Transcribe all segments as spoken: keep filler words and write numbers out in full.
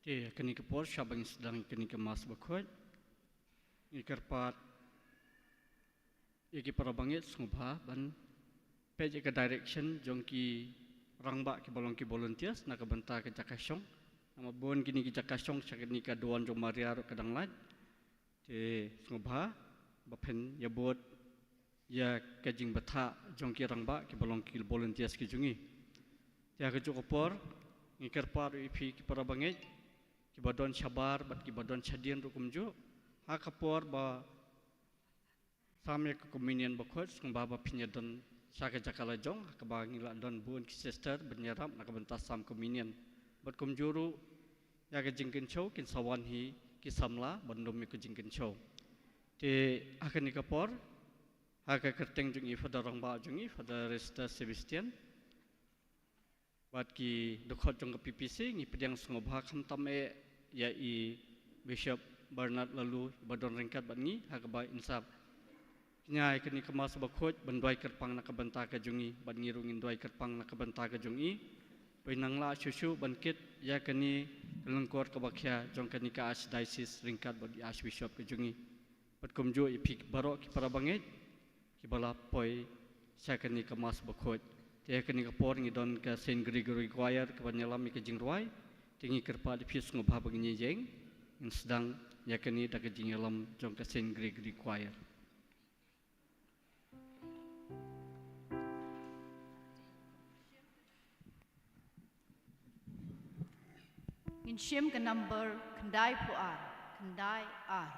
Te kane ka por shwa ba ngin sdang kane ka Mass Bakhuid, ngi kyrpad ïa ki para bangeit sngewbha ban peit ïa ka direction jong ki rangbah kiba long ki volunteers na ka bynta ka jaka shong. Namar bun kine ki jaka shong sha kane ka duwan jong Maria ruh ka dang lait. Te sngewbha ba phin ïabud ïa ka jingbthah jong ki rangbah kiba long ki volunteers ki jong ngi. Te ha kajuh ka por ngi kyrpad ruh ïa phi ki para bangeit kiba don shabar bad kiba don shadien ruh kumjuh, ha ka por ba sam ïa ka Communion Bakhuid sngewbha ba phin ïadon sha ka jaka la jong, ha kaba ngi la don bun ki sister ban ïarap na ka bynta sam Communion. Bad kumjuh ruh ïa ka jingkynshew kin sa wan hi ki samla ban lum ïa ka jingkynshew. Te ha kane ka por, ha ka kyrteng jong i Father rangbah jong i, Father Resta Sebastian, bad ki dkhot jong ka P P C, ngi pdiang sngewbha khamtam eh ïa i Bishop Bernard Laloo ba don ryngkat bad ngi, ha kaba in sa pynïaid kane ka Mass Bakhuid ban duwai kyrpang na ka bynta ka jong ngi, bad ngi ruh ngin duwai kyrpang na ka bynta ka jong i. Ba in nang lah shuh shuh ban kit ïa kane ka lyngkor kaba khia jong kane ka Archdiocese ryngkat bad i Archbishop ka jong ngi. Bad kumjuh ïa phi baroh ki para bangeit kiba la poi sha kane ka Mass Bakhuid. Te ha kane ka por ngi don ka Saint Gregory Choir kaban ïalam ïa ka jingrwai. Te ngi kyrpad ïa phi sngewbha ba ngin ïeng, ngin sdang ïa kane da ka jingïalam jong ka Saint Gregory Choir. Ngin shim ka number khyndai phew ar, khyndai ar.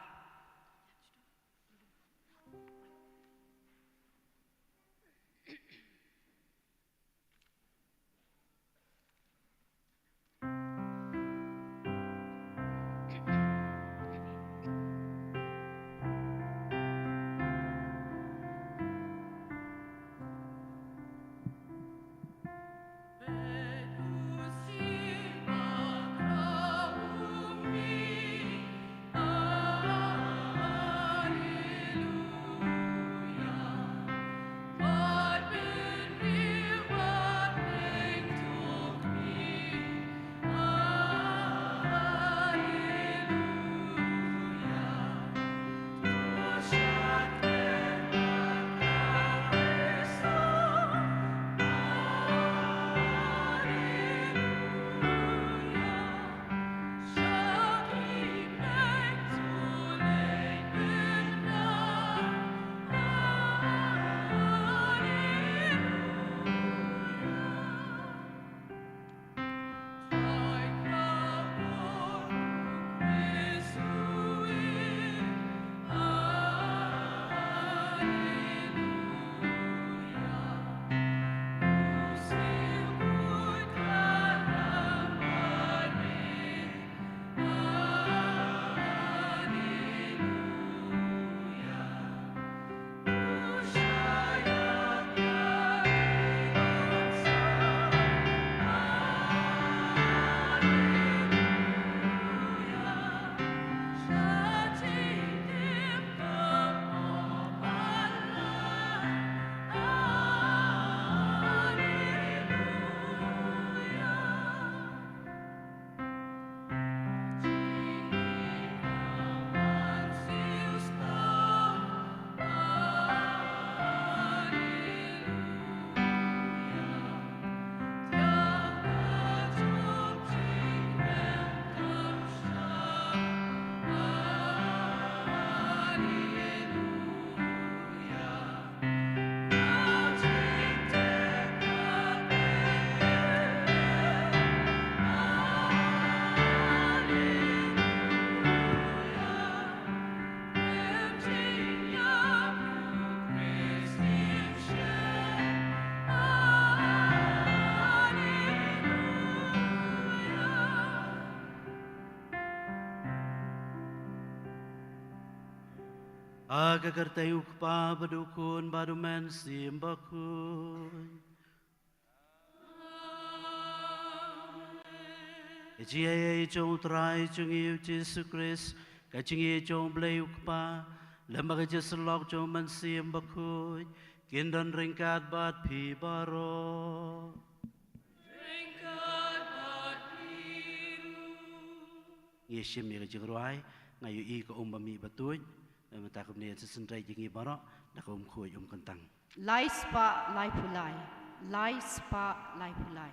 Ha ka kyrteng u Kpa bad u Khun bad u Mynsiem Bakhuid. Ka jingaiei jong u Trai jong ngi u Jisu Khrist, ka jingïeit jong u Blei u Kpa, lem bad ka jingïasyllok jong u Mynsiem Bakhuid, kin don ryngkat bad phi baroh. Ryngkat bad phi ruh. Ngi shim ïa ka jingrwai, nga ïohi ka um ba mih ba tuid, eh, mynta kumne sa synreit ïa ngi baroh da ka um khuid um kyntang. Lai spah laiphew lai, lai spah laiphew lai.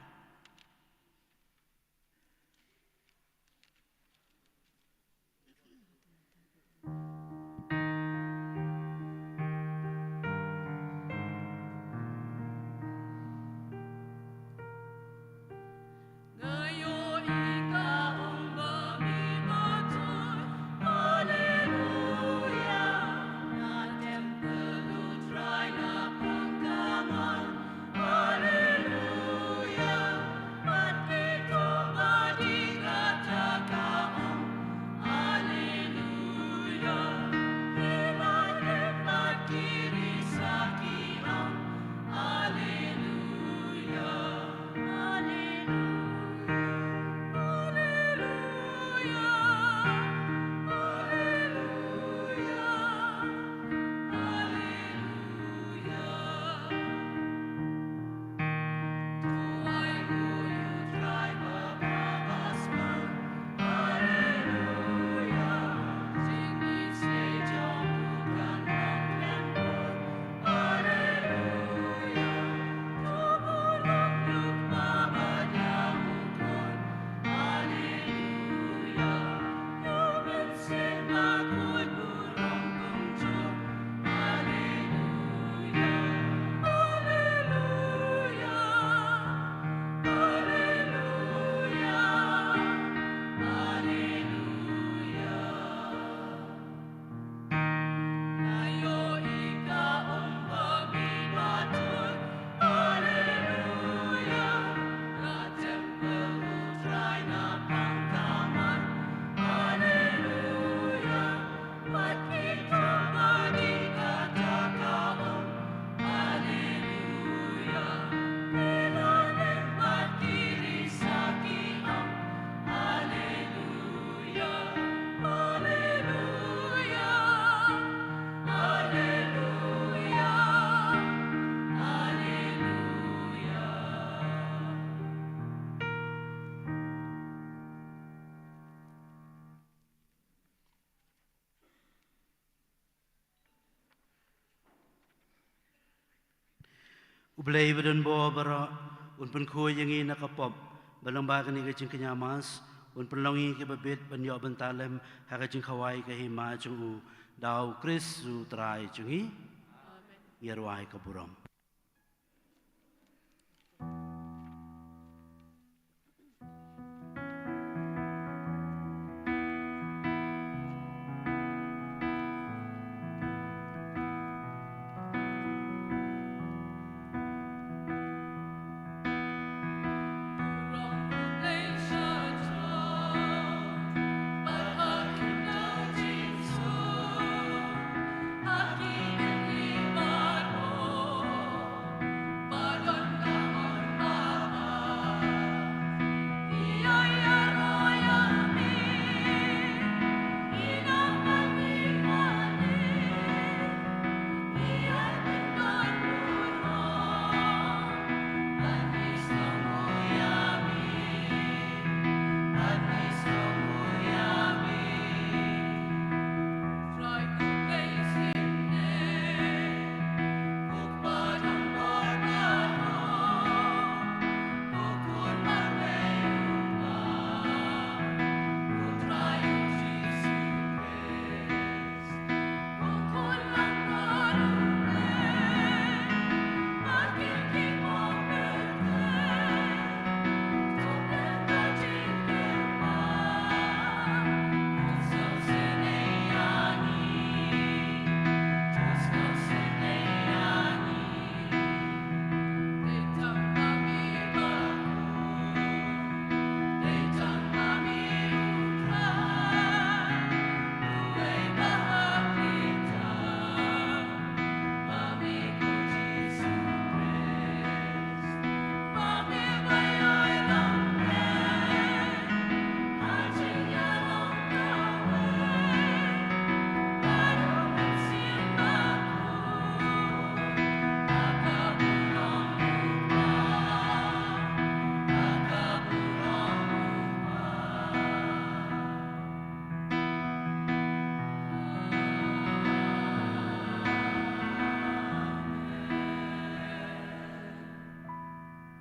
U Blei ba don bor baroh un pynkhuid ïa ngi na ka pop, bad lyngba kane ka jingkñia Mass un pynlong ïa ngi kiba bit ban ïoh bynta lem ha ka jingkhawai ka hima jong u, da U Khrist U Trai jong ngi. Amen. Ngi rwai ka burom.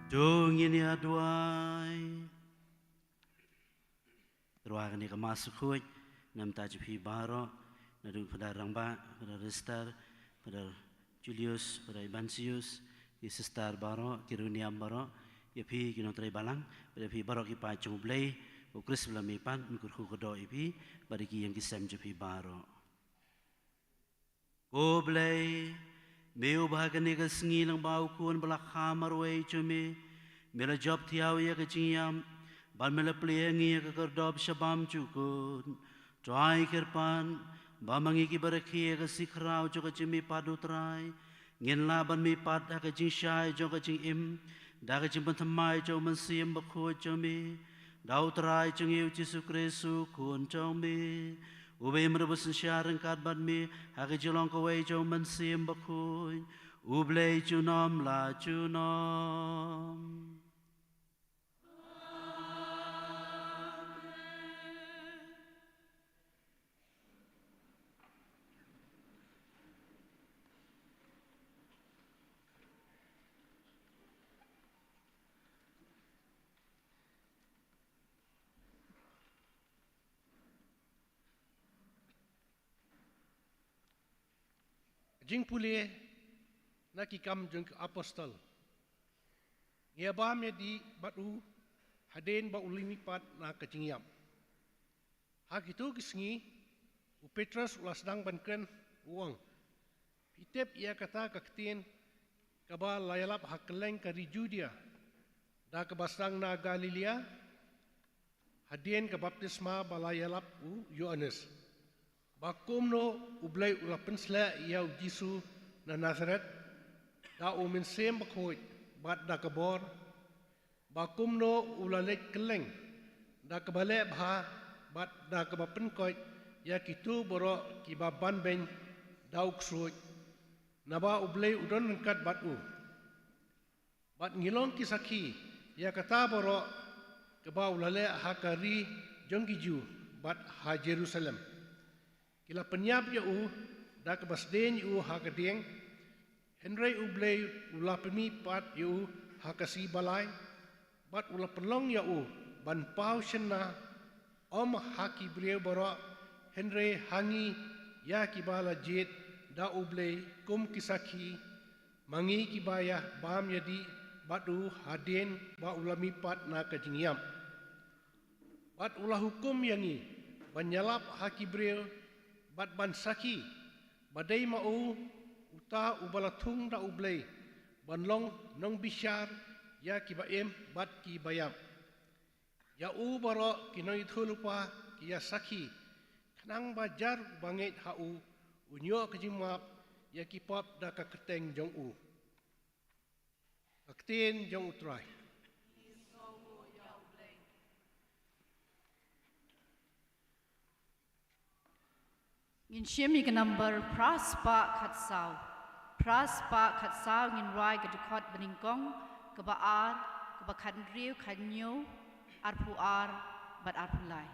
To ngin ïa duwai. Ruh kane ka Mass Khuid, namar jong phi baroh, naduh Phadar Rangbah, Phadar Rister, Phadar Julius, Phadar Ibansius, ki sister baroh, ki riewniam baroh, ïa phi ki nongtrei balang, bad ïa phi baroh ki paid jong U Blei, U Khrist ba la mihpat, un kyrkhu kyrdoh ïa phi, bad ïa ki ïing ki sem jong phi baroh. Ko Blei, me uba ha kane ka sngi lyngba u Khun ba la kha marwei jong me, me la jop thiaw ïa ka jingïap, bad me la plie ïa ngi ïa ka kyrdop shaphang jukut. To ai kyrpad, ba ma ngi kiba rakhe ïa ka sngi khraw jong ka jingmihpat U Trai, ngin lah ban mihpat ha ka jingshai jong ka jingim, da ka jingpynthymmai jong U Mynsiem Bakhuid jong me, da U Trai jong ngi U Jisu Khrist U Khun jong me, uba im bad synshar ryngkat bad me, ha ka jinglong kawei jong U Mynsiem Bakhuid, U Blei junom la junom. Jingpule na Ki Kam jong ki Apostol. Ngi ïa bam ïa dih bad u hadien ba u la mihpat na ka jingïap. Ha kito ki sngi, u Petros u la sdang ban kren, u ong: Phi tip ïa kata ka ktien kaba la ïalap ha kylleng ka ri Judia, da kaba sdang na Galilea, hadien ka baptisma ba la ïalap u Ïoannis, ba kumno U Blei u la pynsleh ïa u Jisu na Nasaret, da U Mynsiem Bakhuid bad da ka bor, ba kumno u la leit kylleng da kaba leh bha bad da kaba pynkoit ïa kito baroh kiba banbeiñ da u ksuid, naba U Blei u don ryngkat bad u. Bad ngi long ki sakhi ïa kata baroh kaba u la leh ha ka ri jong ki Jiw bad ha Jerusalem. Ki la pynïap ïa u da kaba sdien ïa u ha ka dieng, hynrei U Blei u la pynmihpat ïa u ha ka sngi ba lai, bad u la pynlong ïa u ban paw shynna, ym ha ki briew baroh, hynrei ha ngi ïa kiba la jied da U Blei kum ki sakhi, ma ngi kiba ïa bam ïa dih bad u hadien ba u la mihpat na ka jingïap. Bad u la hukum ïa ngi ban ïalap ha ki briew bad ban sakhi ba dei ma u, uta uba la thung da U Blei ban long nongbishar ïa kiba im bad kiba ïap. Ïa u baroh ki nongïathuhlypa ki ïa sakhi, khnang ba jar uba ngeit ha u un ïoh ka jingmap ïa ki pop da ka kyrteng jong u. Ka ktien jong U Trai. Ngin shim ïa ka number phra spah khatsaw. Phra spah khatsaw, ngin rwai ka dkhot banyngkong, kaba ar, kaba khathynriew, khathynñiew, arphew ar bad arphew lai.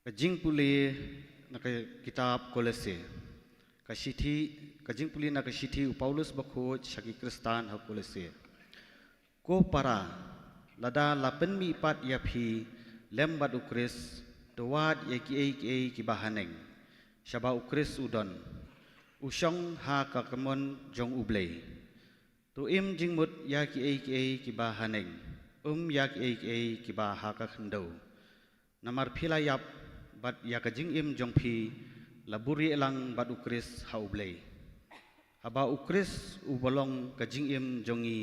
Ka jingpule na ka kitab Kolose. Ka shithi, ka jingpule na ka shithi u Paulus bakhuid sha ki Khristan ha Kolose. Ko para, lada la pynmih pat ïa phi lem bad u Khrist, to wad ïa kiei kiei kiba haneng, shaba u Khrist u don, u shong ha ka kamon jong u Blei. To im jingmut ïa kiei kiei kiba haneng, um ïa kiei kiei kiba ha ka khyndew. Namar phi la ïap, bad ïa ka jingim jong phi la buhrieh lang bad u Khrist ha u Blei. Haba u Khrist uba long ka jingim jong ngi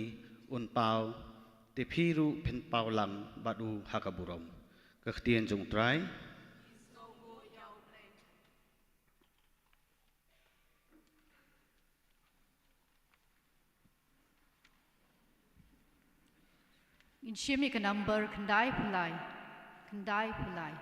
un paw, te phi ruh phin paw lang bad u ha ka burom. Ka ktien jong u Trai. Ngin shim ïa ka number khyndai phew lai. Khyndai phew lai.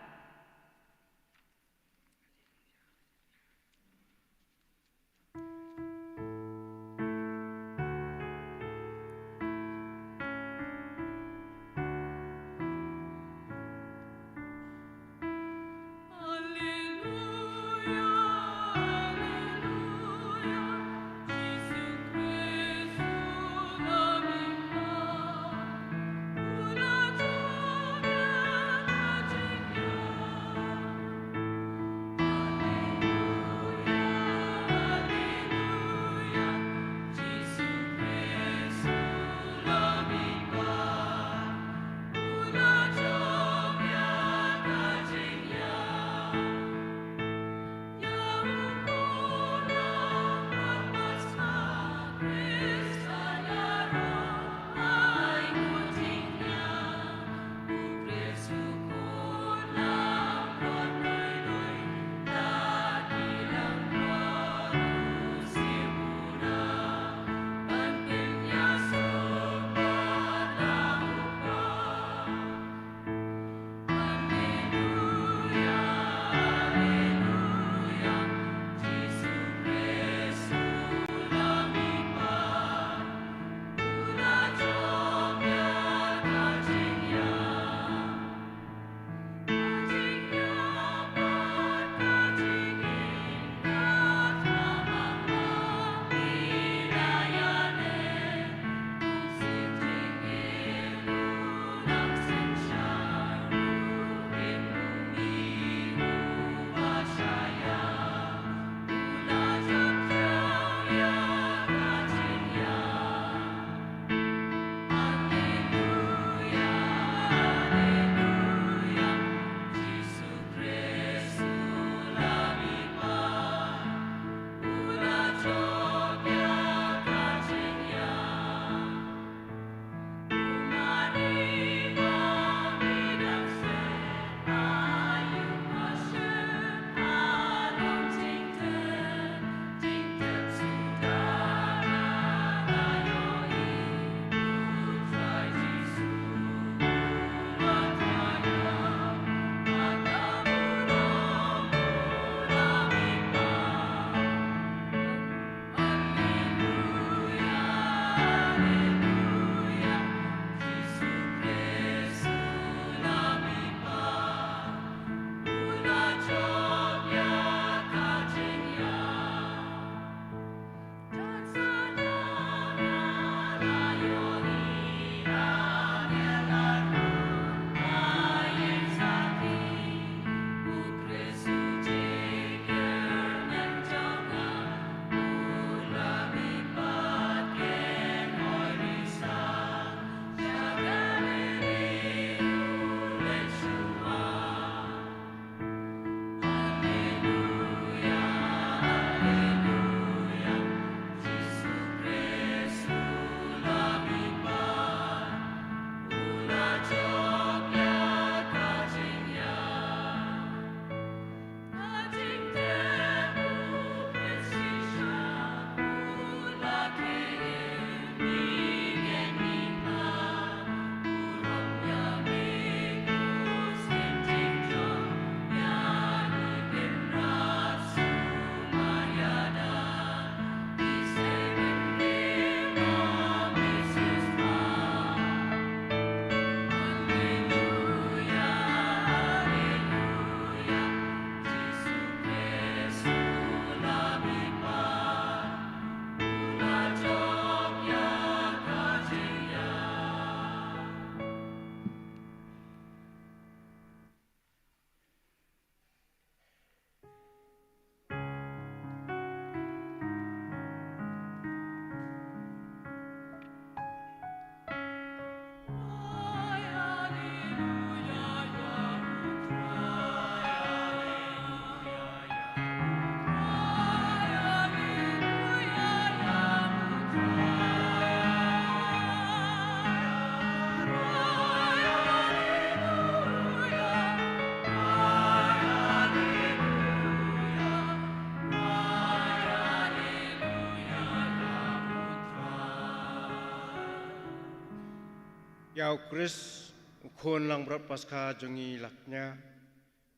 Ïa u Khrist, u khun langbrot Paskha jong ngi la kñia,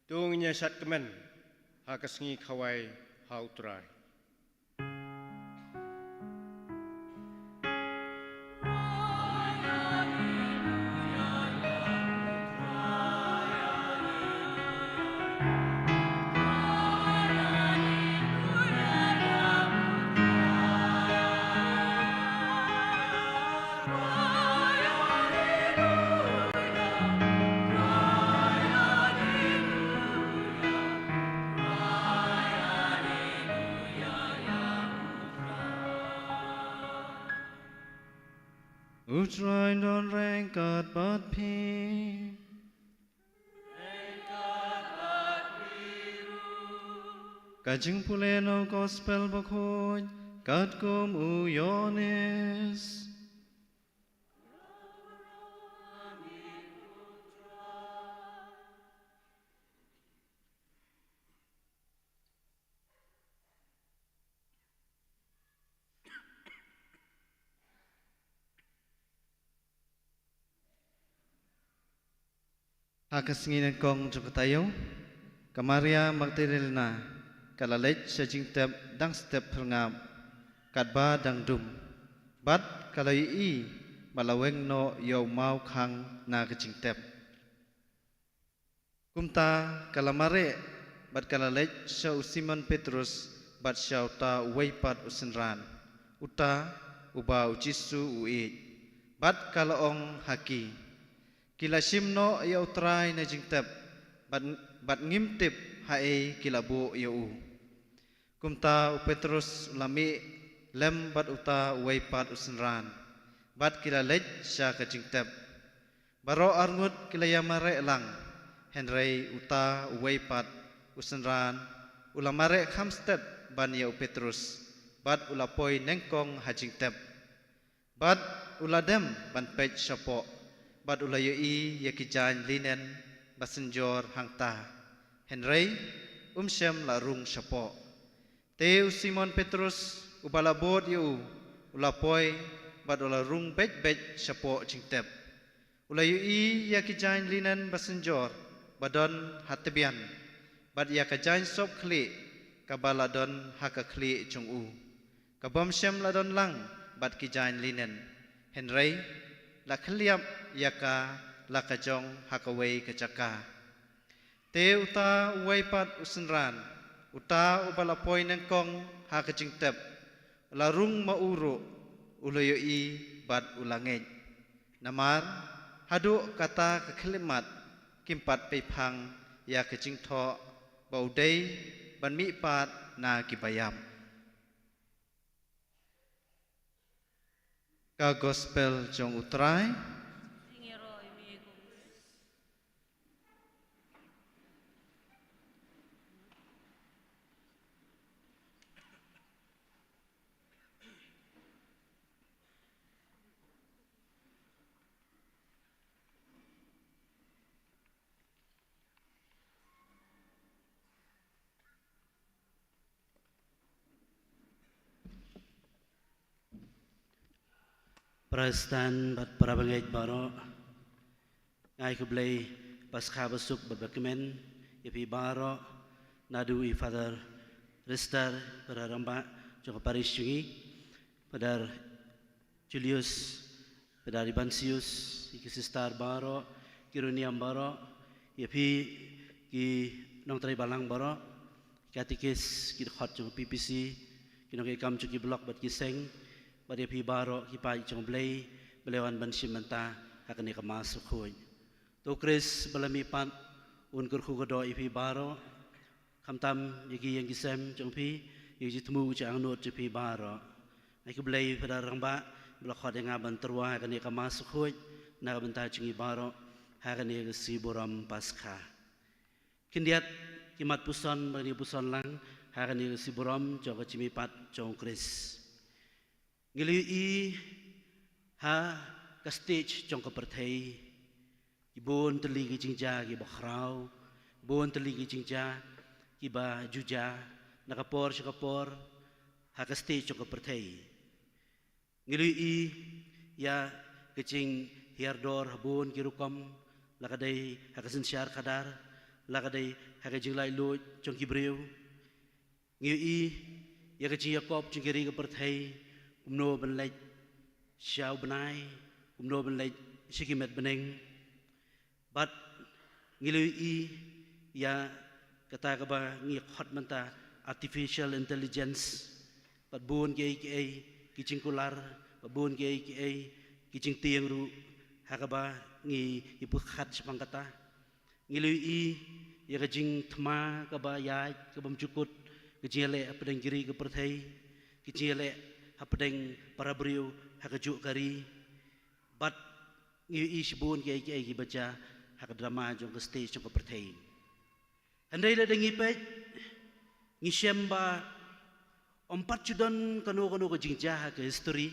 to ngin ïa shad kmen ha ka sngi khawai ha u Trai. U Trai un don ryngkat bad phi. Ka jingpule na u Gospel Bakhuid katkum u Ïoannis. Ha ka sngi nyngkong jong ka taïew, ka Maria Magdalena ka la leit sha jingtep dang step phyrngap, katba dang dum, bad ka la ïohi ba la weng noh ïa u maw khang na ka jingtep. Kumta ka la mareh bad ka la leit sha u Simon Petrus bad sha uta uwei pat u synran, uta uba u Jisu u ïeit, bad ka la ong ha ki, ki la shim noh ïa u Trai na jingtep, bad, bad ngim tip haei ki la buh ïa u. Kumta u Petrus u la mih lem bad uta uwei pat u synran, bad ki la leit sha ka jingtep. Baroh arngut ki la ïa mareh lang, hynrei uta uwei pat u synran u la mareh kham stet ban ïa u Petrus, bad u la poi nyngkong ha jingtep. Bad u la dem ban peit shapoh, bad u la ïohi ïa ki jaiñ linen ba synjor hangta, hynrei um shym la rung shapoh. Te u Simon Petrus, uba la bud ïa u, u la poi bad u la rung beit beit shapoh jingtep. U la ïohi ïa ki jaiñ linen ba synjor ba don ha tbian, bad ïa ka jaiñ sop khlieh kaba la don ha ka khlieh jong u, ka bym shym la don lang bad ki jaiñ linen, hynrei la khylliap ïa ka la ka jong ha kawei ka jaka. Te uta uwei pat u synran, uta uba la poi nyngkong ha ka jingtep, u la rung ma u ruh, u la ïohi bad u la ngeit. Namar haduh kata ka khyllipmat kim pat peiphang ïa ka jingthoh ba u dei ban mihpat na kiba ïap. Ka Gospel jong u Trai. Para stan bad para bangeit baroh, nga ai khublei Paskha ba suk bad ba kmen ïa phi baroh, naduh i Father Rister, Father rangbah jong ka parish jong ngi, Father Julius, Father Ibansius, ïa ki sister baroh, ki riewniam baroh, ïa phi ki nongtrei balang baroh, ki katikis, ki dkhot jong P P C, ki nongtrei kam jong ki block bad ki seng, bad ïa phi baroh ki paid jong U Blei ba la wan ban shim bynta ha kane ka Mass bakhuid. To u Khrist ba la mihpat un kyrkhu kyrdoh ïa phi baroh, khamtam ïa ki ïing ki sem jong phi, ïa ki jingthmu jingangnud jong phi baroh. Nga ai khublei Father rangbah ba la khot ïa nga ban tyrwa ha kane ka Mass bakhuid na ka bynta jong ngi baroh ha kane ka sngi burom Paskha. Khyndiat ki mat puson ba ngin ïa puson lang ha kane ka sngi burom jong ka jingmihpat jong u Khrist. Ngi la ïohi ha ka stage jong ka pyrthei, ki bun tylli ki jingjia kiba khraw, bun tylli ki jingjia kiba ju jia na ka por sha ka por ha ka stage jong ka pyrthei. Ngi la ïohi ïa ka jing, hiar dor ha bun ki rukom, la ka dei ha ka synshar khadar, la ka dei ha ka jinglaitluid jong ki briew. Ngi ïohi ïa ka jingïakob jong ki ri ka pyrthei, kumno ban leit sha u bnai, kumno ban leit sha ki met bneng. Bad ngi la ïohi ïa kata kaba ngi khot mynta artificial intelligence. Bad bun kiei kiei ki jingkular, bad bun kiei kiei ki jingtieng ruh, ha kaba ngi, ngi pyrkhat shaphang kata. Ngi la ïohi ïa ka jingthma kaba ïaid, kaba mjukut, ka jingïaleh hapdeng ki ri ka pyrthei, ka jingïaleh hapdeng para briew ha kajuh ka ri. Bad ngi ïohi shibun kiei kiei kiba jia ha ka drama jong ka stage jong ka pyrthei. Hynrei lada ngi peit, ngi shem ba ym pat ju don kano kano ka jingjia ha ka history,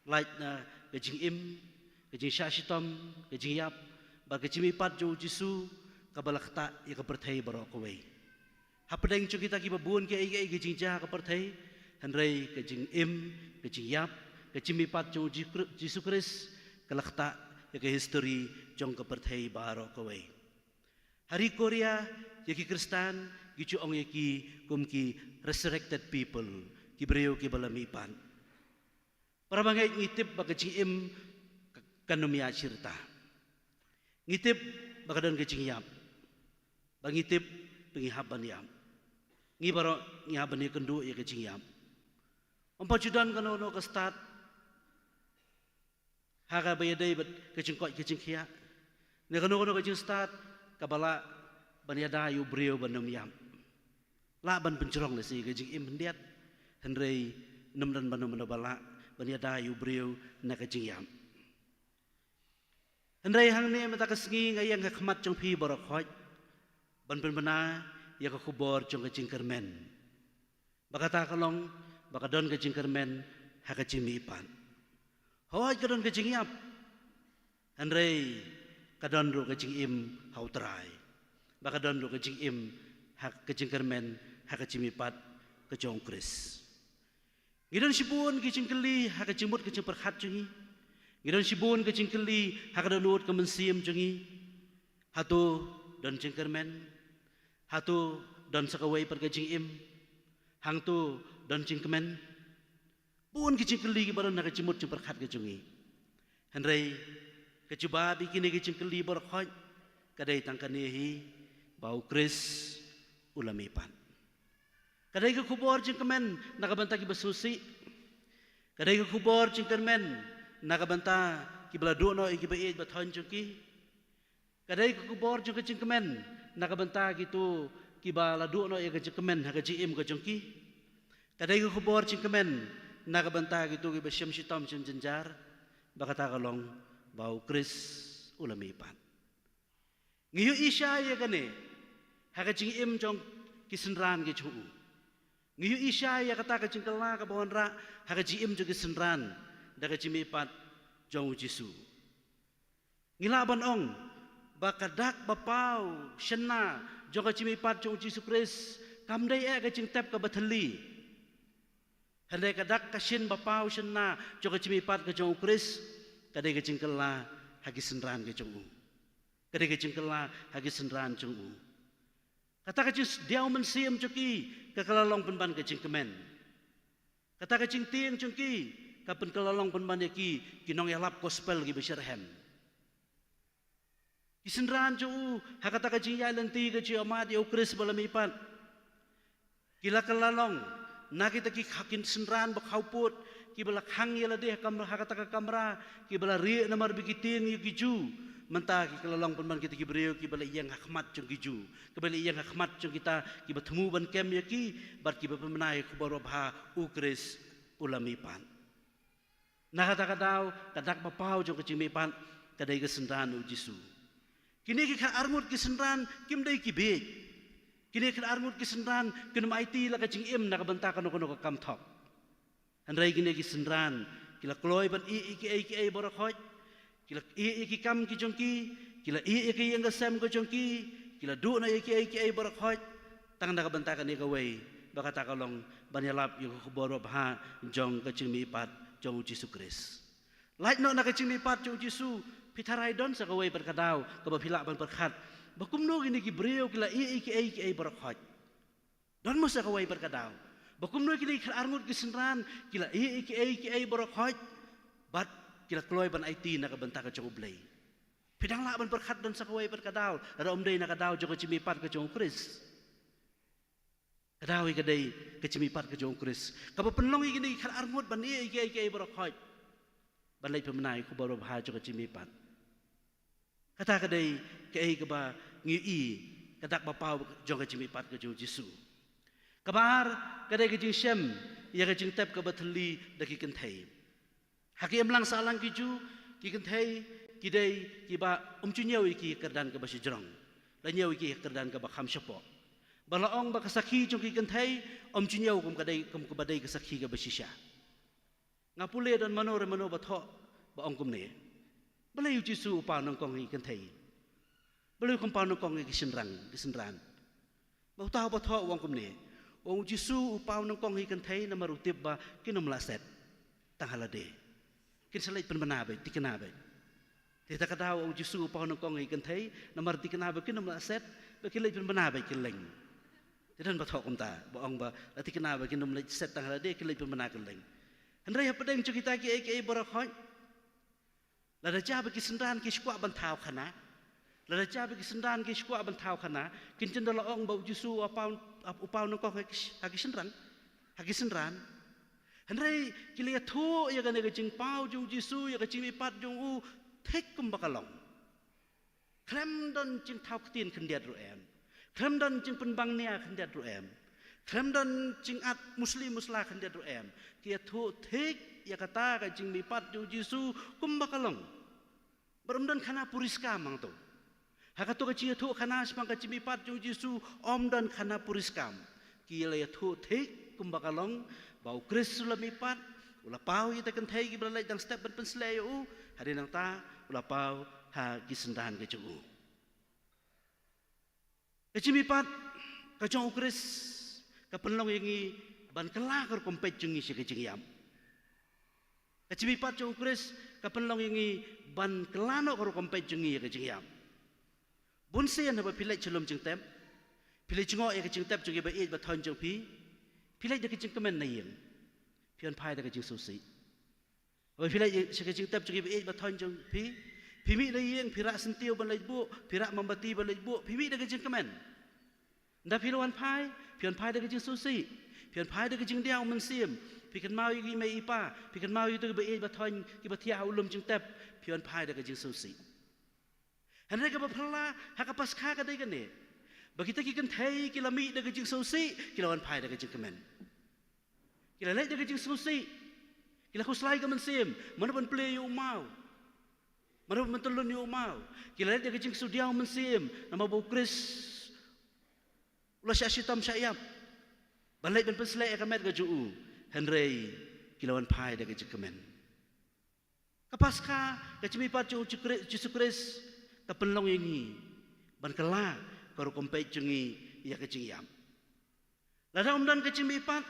lait na ka jingim, ka jingshah shitom, ka jingïap, bad ka jingmihpat jong u Jisu, kaba la ktah ïa ka pyrthei baroh kawei. Hapdeng jong kita kiba bun kiei kiei ki jingjia ha ka pyrthei, hynrei ka jingim, ka jingïap, ka jingmihpat jong u Ji-, Jisu Khrist, ka la ktah ïa ka history jong ka pyrthei baroh kawei. Ha ri Korea, ïa ki Khristan ki ju ong ïa ki kum ki resurrected people, ki briew kiba la mihpat. Para bangeit, ngi tip ba ka jingim ka, kan ym ïaid shi rta. Ngi tip ba ka don ka jingïap. Ba ngi tip ba ngi hap ban ïap. Ngi baroh ngi hap ban ïakynduh ïa ka jingïap. Ym pat ju don kano kano ka stad ha kaba ïadei bad ka jingkoit ka jingkhiah, ne kano kano ka jingstad kaba lah ban ïada ïa u briew ban ym ïap. Lah ban pynjrong lehse ka jingim khyndiat, hynrei ym don mano mano ba lah ban ïada ïa u briew na ka jingïap. Hynrei hangne mynta ka sngi nga ïeng ha khmat jong phi baroh khoit ban pynbna ïa ka khubor jong ka jingkyrmen. Ba kata ka long ba ka don ka jingkyrmen ha ka jingmihpat. Hooid, ka don ka jingïap, hynrei ka don ruh ka jingim ha U Trai. Ba ka don ruh ka jingim ha ka jingkyrmen ha ka jingmihpat ka jong U Khrist. Ngi don shibun ki jingkylli ha ka jingmut ka jingpyrkhat jong ngi. Ngi don shibun ki jingkylli ha ka dohnud ka mynsiem jong ngi. Hato don jingkyrmen? Hato don sa kawei pat ka jingim? Hangto don jingkmen? Bun ki jingkylli kiba don ha ka jingmut jingpyrkhat ka jong ngi. Hynrei ka jubab ïa kine ki jingkylli baroh khoit ka dei tang kane hi, ba U Khrist u la mihpat. Ka dei ka khubor jingkmen na ka bynta kiba sngewsih. Ka dei ka khubor jingkmen na ka bynta kiba la duh noh ïa kiba ïeit ba thoiñ jong ki. Ka dei ka khubor jong ka jingkmen na ka bynta kito kiba la duh noh ïa ka jingkmen ha ka jingim ka jong ki. Ka dei ka khubor jingkmen na ka bynta kito kiba shem shitom shem jynjar. Ba kata ka long ba U Khrist u la mihpat. Ngi ïohi shai ïa kane ha ka jingim jong ki synran ki jong u. Ngi ïohi shai ïa kata ka jingkylla kaba wanrah ha ka jingim jong ki synran da ka jingmihpat jong U Jisu. Ngi lah ban ong ba ka dak ba paw shynna jong ka jingmihpat jong U Jisu Khrist kam dei eh ka jingtep kaba thylli. Hynrei ka dak ka shin ba paw shynna jong ka jingmihpat ka jong U Khrist ka dei ka jingkylla ha ki synran ka jong u. Ka dei ka jingkylla ha ki synran jong u. Kata ka jingdiaw mynsiem jong ki ka kylla long pynban ka jingkmen. Kata ka jingtieng jong ki ka pynkylla long pynban ïa ki ki nongïalap gospel kiba shitrhem. Ki synran jong u ha kata ka jingïaid lynti ka jingïohmad ïa U Khrist ba la mihpat, ki la kylla long na kita ki kha-, ki synran ba khawpud kiba la khang ïa lade ha kam-, ha kata ka kamra, kiba la rieh namar ba ki tieng ïa ki Jiw. Mynta ki kylla long pynban kita ki briew kiba la ïeng ha khmat jong ki Jiw, kiba la ïeng ha khmat jong kita kiba thmu ban kem ïa ki, bad kiba pynbna ïa ka khubor babha, U Khrist u la mihpat. Na kata ka daw ka dak ba paw jong ka jingmihpat ka dei ka synran U Jisu. Kine ki khatar ngut ki synran kim dei ki bieit. Kine ki khatar ngut ki synran kim aiti la ka jingim na ka bynta kano kano ka kam thok. Hynrei kine ki synran ki la kloi ban ïeh ïa kiei kiei baroh khoit. Ki la ïeh ïa ki kam ki jong ki, ki la ïeh ïa ka ïing ka sem ka jong ki, ki la duh noh ïa kiei kiei baroh khoit, tang na ka bynta kane kawei, ba kata ka long ban ïalap ïa ka khubor babha jong ka jingmihpat jong U Jisu Khrist. Lait noh na ka jingmihpat jong u Jisu, phi tharai don sa kawei pat ka daw kaba phi lah ban pyrkhat ba kumno kine ki briew ki la ïeh ïa kiei kiei baroh khoit. Don mo sa kawei pat ka daw ba kumno kine ki khatar ngut ki synran ki la ïeh ïa kiei kiei baroh khoit bad ki la kloi ban aiti na ka bynta ka jong U Blei. Phi dang lah ban pyrkhat don sa kawei pat ka daw lada ym dei na ka daw jong ka jingmihpat ka jong u Khrist. Ka daw ïa ka dei ka jingmihpat ka jong u Khrist kaba pynlong ïa kine ki khatar ngut ban ïeh ïa kiei kiei baroh khoit ban leit pynbna ïa ka khubor babha jong ka jingmihpat. Kata ka dei kaei kaba ngi ïohi ka dak ba paw jong ka jingmihpat ka jong u Jisu. Kaba ar ka dei ka jingshem ïa ka jingtep kaba thylli da ki kynthei. Ha ki imlang sahlang ki Jiw, ki kynthei ki dei kiba ym ju ñiew ïa ki ha ka kyrdan kaba shajrong, la ñiew ïa ki ha ka kyrdan kaba kham shapoh. Ba la ong ba ka sakhi jong ki kynthei ym ju ñiew kum ka dei, kum kaba dei ka sakhi kaba shisha. Nga pule don mano re mano ba thoh ba ong kumne: Balei u Jisu u paw nyngkong ïa ki kynthei? Balei um paw nyngkong ïa ki shynrang, ki synran? Ba uta uba thoh u ong kumne, u ong u Jisu u paw nyngkong ïa ki kynthei namar u tip ba kin ym lah set tang ha lade. Kin sa leit pynbna beit, thikna beit. Te kata ka daw u ong u Jisu u paw nyngkong ïa ki kynthei namar thikna ba kin ym lah set, ba kin leit pynbna beit, kin leng. Te don ba thoh kumta ba ong ba la thikna ba kin ym leit set tang ha lade, kin leit pynbna, kin leng. Hynrei hapdeng jong kita kiei kiei baroh khoit, lada jia ba ki synran ki shu kwah ban thaw khana, lada jia ba ki synran ki shu kwah ban thaw khana, kin jin da la ong ba u Jisu u paw, u paw nyngkong ha ki, ha ki shynrang, ha ki synran. Hynrei ki la ïathuh ïa kane ka jingpaw jong u Jisu, ïa ka jingmihpat jong u, thik kumba ka long. Khlem don jingthaw ktien khyndiat ruh em. Khlem don jingpynbang nia khyndiat ruh em. Khlem don jingat musli musla khyndiat ruh em. Ki ïathuh thik ïa kata ka jingmihpat jong u Jisu kumba ka long. Bad ym don khana puriskam hangto. Ha kato ka jingïathuh khana shaphang ka jingmihpat jong u Jisu ym don khana puriskam. Ki la ïathuh thik kumba ka long ba u Khrist u la mihpat, u la paw ïa kita ki kynthei kiba la leit dang step ban pynshlur ïa u, hadien nangta u la paw ha ki synran ka jong u. Ka jingmihpat ka jong u Khrist ka pynlong ïa ngi ban kylla ka rukom peit jong ngi sha ka jingïap. Ka jingmihpat jong u Khrist ka pynlong ïa ngi ban kylla noh ka rukom peit jong ngi ïa ka jingïap. Bun sien haba phi leit sha lum jingtep, phi leit jngoh ïa ka jingtep jong ki ba ïeit ba thoiñ jong phi, phi leit da ka jingkmen na ïing, phi wan phai da ka jingsngewsih. Haba phi leit sha ka jingtep jong ki ba ïeit ba thoiñ jong phi, phi mih na ïing, phi rah syntiew ban leit buh, phi rah mombati ban leit buh, phi mih da ka jingkmen. Ynda phi la wan phai, phi wan phai da ka jingsngewsih, phi wan phai da ka jingdiaw mynsiem, phi kynmaw ïa ki mei i pa, phi kynmaw ïa kito ki ba ïeit ba thoiñ kiba thiah ha u lum jingtep, phi wan phai da ka jingsngewsih. Hynrei kaba phylla ha ka Paskha ka dei kane, ba kita ki kynthei ki la mih da ka jingsngewsih, ki la wan phai da ka jingkmen. Ki la leit da ka jingsngewsih, ki la khuslai ka mynsiem, mano ban plie ïa u maw, mano ban tyllun ïa u maw. Ki la leit da ka jingsngewdiaw mynsiem namar ba u Khrist u la shah shitom shah ïap ban leit ban pynshlur ïa ka met ka jong u. Hynrei ki la wan phai da ka jingkmen. Ka Paskha, ka jingmihpat jong u Jisu Khri-, Jisu Khrist, ka pynlong ïa ngi ban kylla ka rukom peit jong ngi ïa ka jingïap. Lada ym don ka jingmihpat,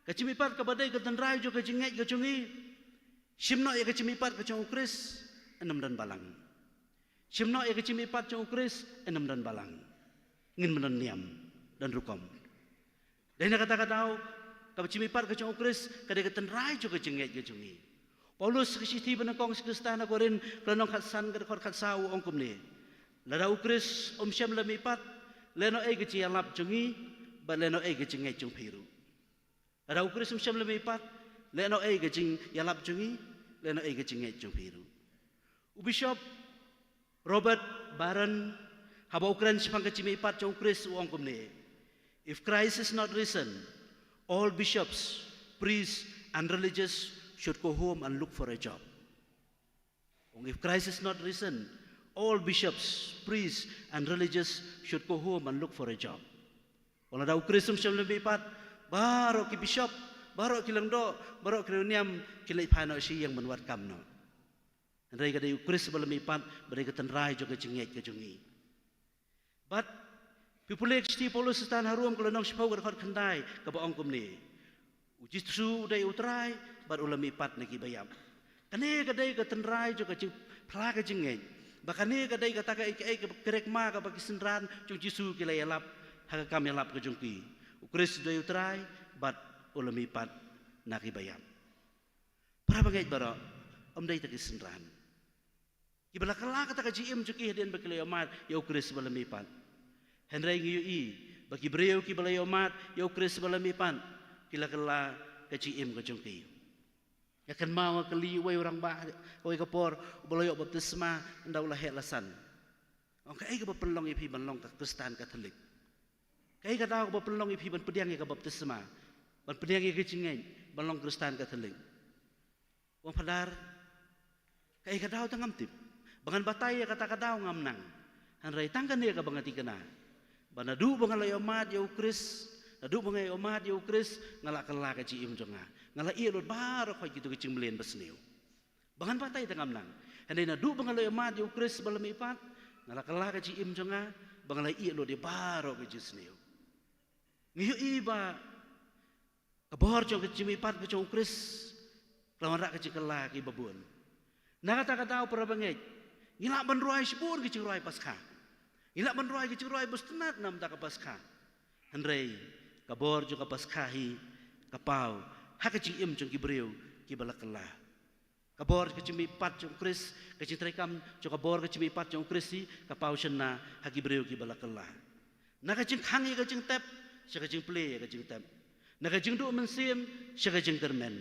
ka jingmihpat kaba dei ka tynrai jong ka jingngeit ka jong ngi, shim noh ïa ka jingmihpat ka jong u Khrist, yn ym don balang. Shim noh ïa ka jingmihpat jong u Khrist, yn ym don balang. Ngin ym don niam, don rukom. Dei na kata ka daw, ka jingmihpat ka jong u Khrist ka dei ka tynrai jong ka jingngeit ka jong ngi. Paulus ka shithi ba nyngkong sha ki Khristan ha Korinth, ka lynnong khatsan, ka dkhot khatsaw, u ong kumne: Lada u Khrist um shym la mihpat, lehnohei ka jingïalap jong ngi bad lehnohei ka jingngeit jong phi ruh. Lada u Khrist um shym la mihpat, lehnohei ka jingïalap jong ngi, lehnohei ka jingngeit jong phi ruh. U Bishop Robert Barron, haba u kren shaphang ka jingmihpat jong u Khrist, u ong kumne: If Christ is not risen, all bishops, priests, and religious should go home and look for a job. Ong, if Christ is not risen, all bishops, priests, and religious should go home and look for a job. Ong, lada u Khrist um shym la mihpat, baroh ki bishop, baroh ki lyngdoh, baroh ki riewniam, ki leit phai noh sha ïing ban wad kam noh. Hynrei ka dei u Khrist ba la mihpat, ba dei ka tynrai jong ka jingngeit ka jong ngi. Bad phi pule ka shithi Paulus sha ki Khristan ha Rom, ka lynnong shiphew, ka dkhot khyndai, kaba ong kumne: U Jisu u dei u Trai bad u la mihpat na ki ba ïap. Kane ka dei ka tynrai jong ka jingphla ka jingngeit. Ba kane ka dei kata kaei kaei ka krek ma kaba ki synran jong u Jisu ki la ïalap ha ka kam ïalap ka jong ki. U Khrist u dei u Trai bad u la mihpat na kiba ïap. Para bangeit baroh, ym dei tang ki synran kiba la kylla kata ka jingim jong ki hadien ba ki la ïohmad ïa u Khrist ba la mihpat. Hynrei ngi ïohi ba ki briew kiba la ïohmad ïa u Khrist ba la mihpat, ki la kylla ka jingim ka jong ki. Nga kynmaw nga kylli uwei u rangbah kawei ka por uba la ïoh baptisma ynda u la heh la san. Ong, kaei kaba pynlong ïa phi ban long ka Khristan Katholik? Kaei ka daw kaba pynlong ïa phi ban pdiang ïa ka baptisma, ban pdiang ïa ka jingngeit, ban long Khristan Katholik? Ong, Phadar, kaei ka daw te ngam tip. Ba ngan batai ïa kata ka daw ngam nang. Hynrei tang kane kaba nga thikna, ba naduh ba nga la ïohmad ïa u Khrist, naduh ba nga ïohmad ïa u Khrist, nga la kylla ka jingim jong nga. Nga la ïeh lut baroh khoit kito ki jingmlien basniew. Ba ngan batai te ngam nang. Hynrei naduh ba nga la ïohmad ïa u Khrist ba la mihpat, nga la kylla ka jingim jong nga, ba nga la ïeh lut ïa baroh ki jingsniew. Ngi ïohi ba ka bor jong ka jingmihpat ka jong u Khrist ka la wanrah ka jingkylla kiba bun. Na kata ka daw, para bangeit, ngi lah ban rwai shibun ki jingrwai Paskha. Ngi lah ban rwai ki jingrwai bymman na bynta ka Paskha. Hynrei ka bor jong ka Paskha hi ka paw ha ka jingim jong ki briew kiba la kylla. Ka bor ka jingmihpat jong u Khrist, ka jingtreikam jong ka bor ka jingmihpat jong u Khrist hi ka paw shynna ha ki briew kiba la kylla. Na ka jingkhang ïa ka jingtep sha ka jingplie ïa ka jingtep. Na ka jingduh mynsiem sha ka jingkyrmen.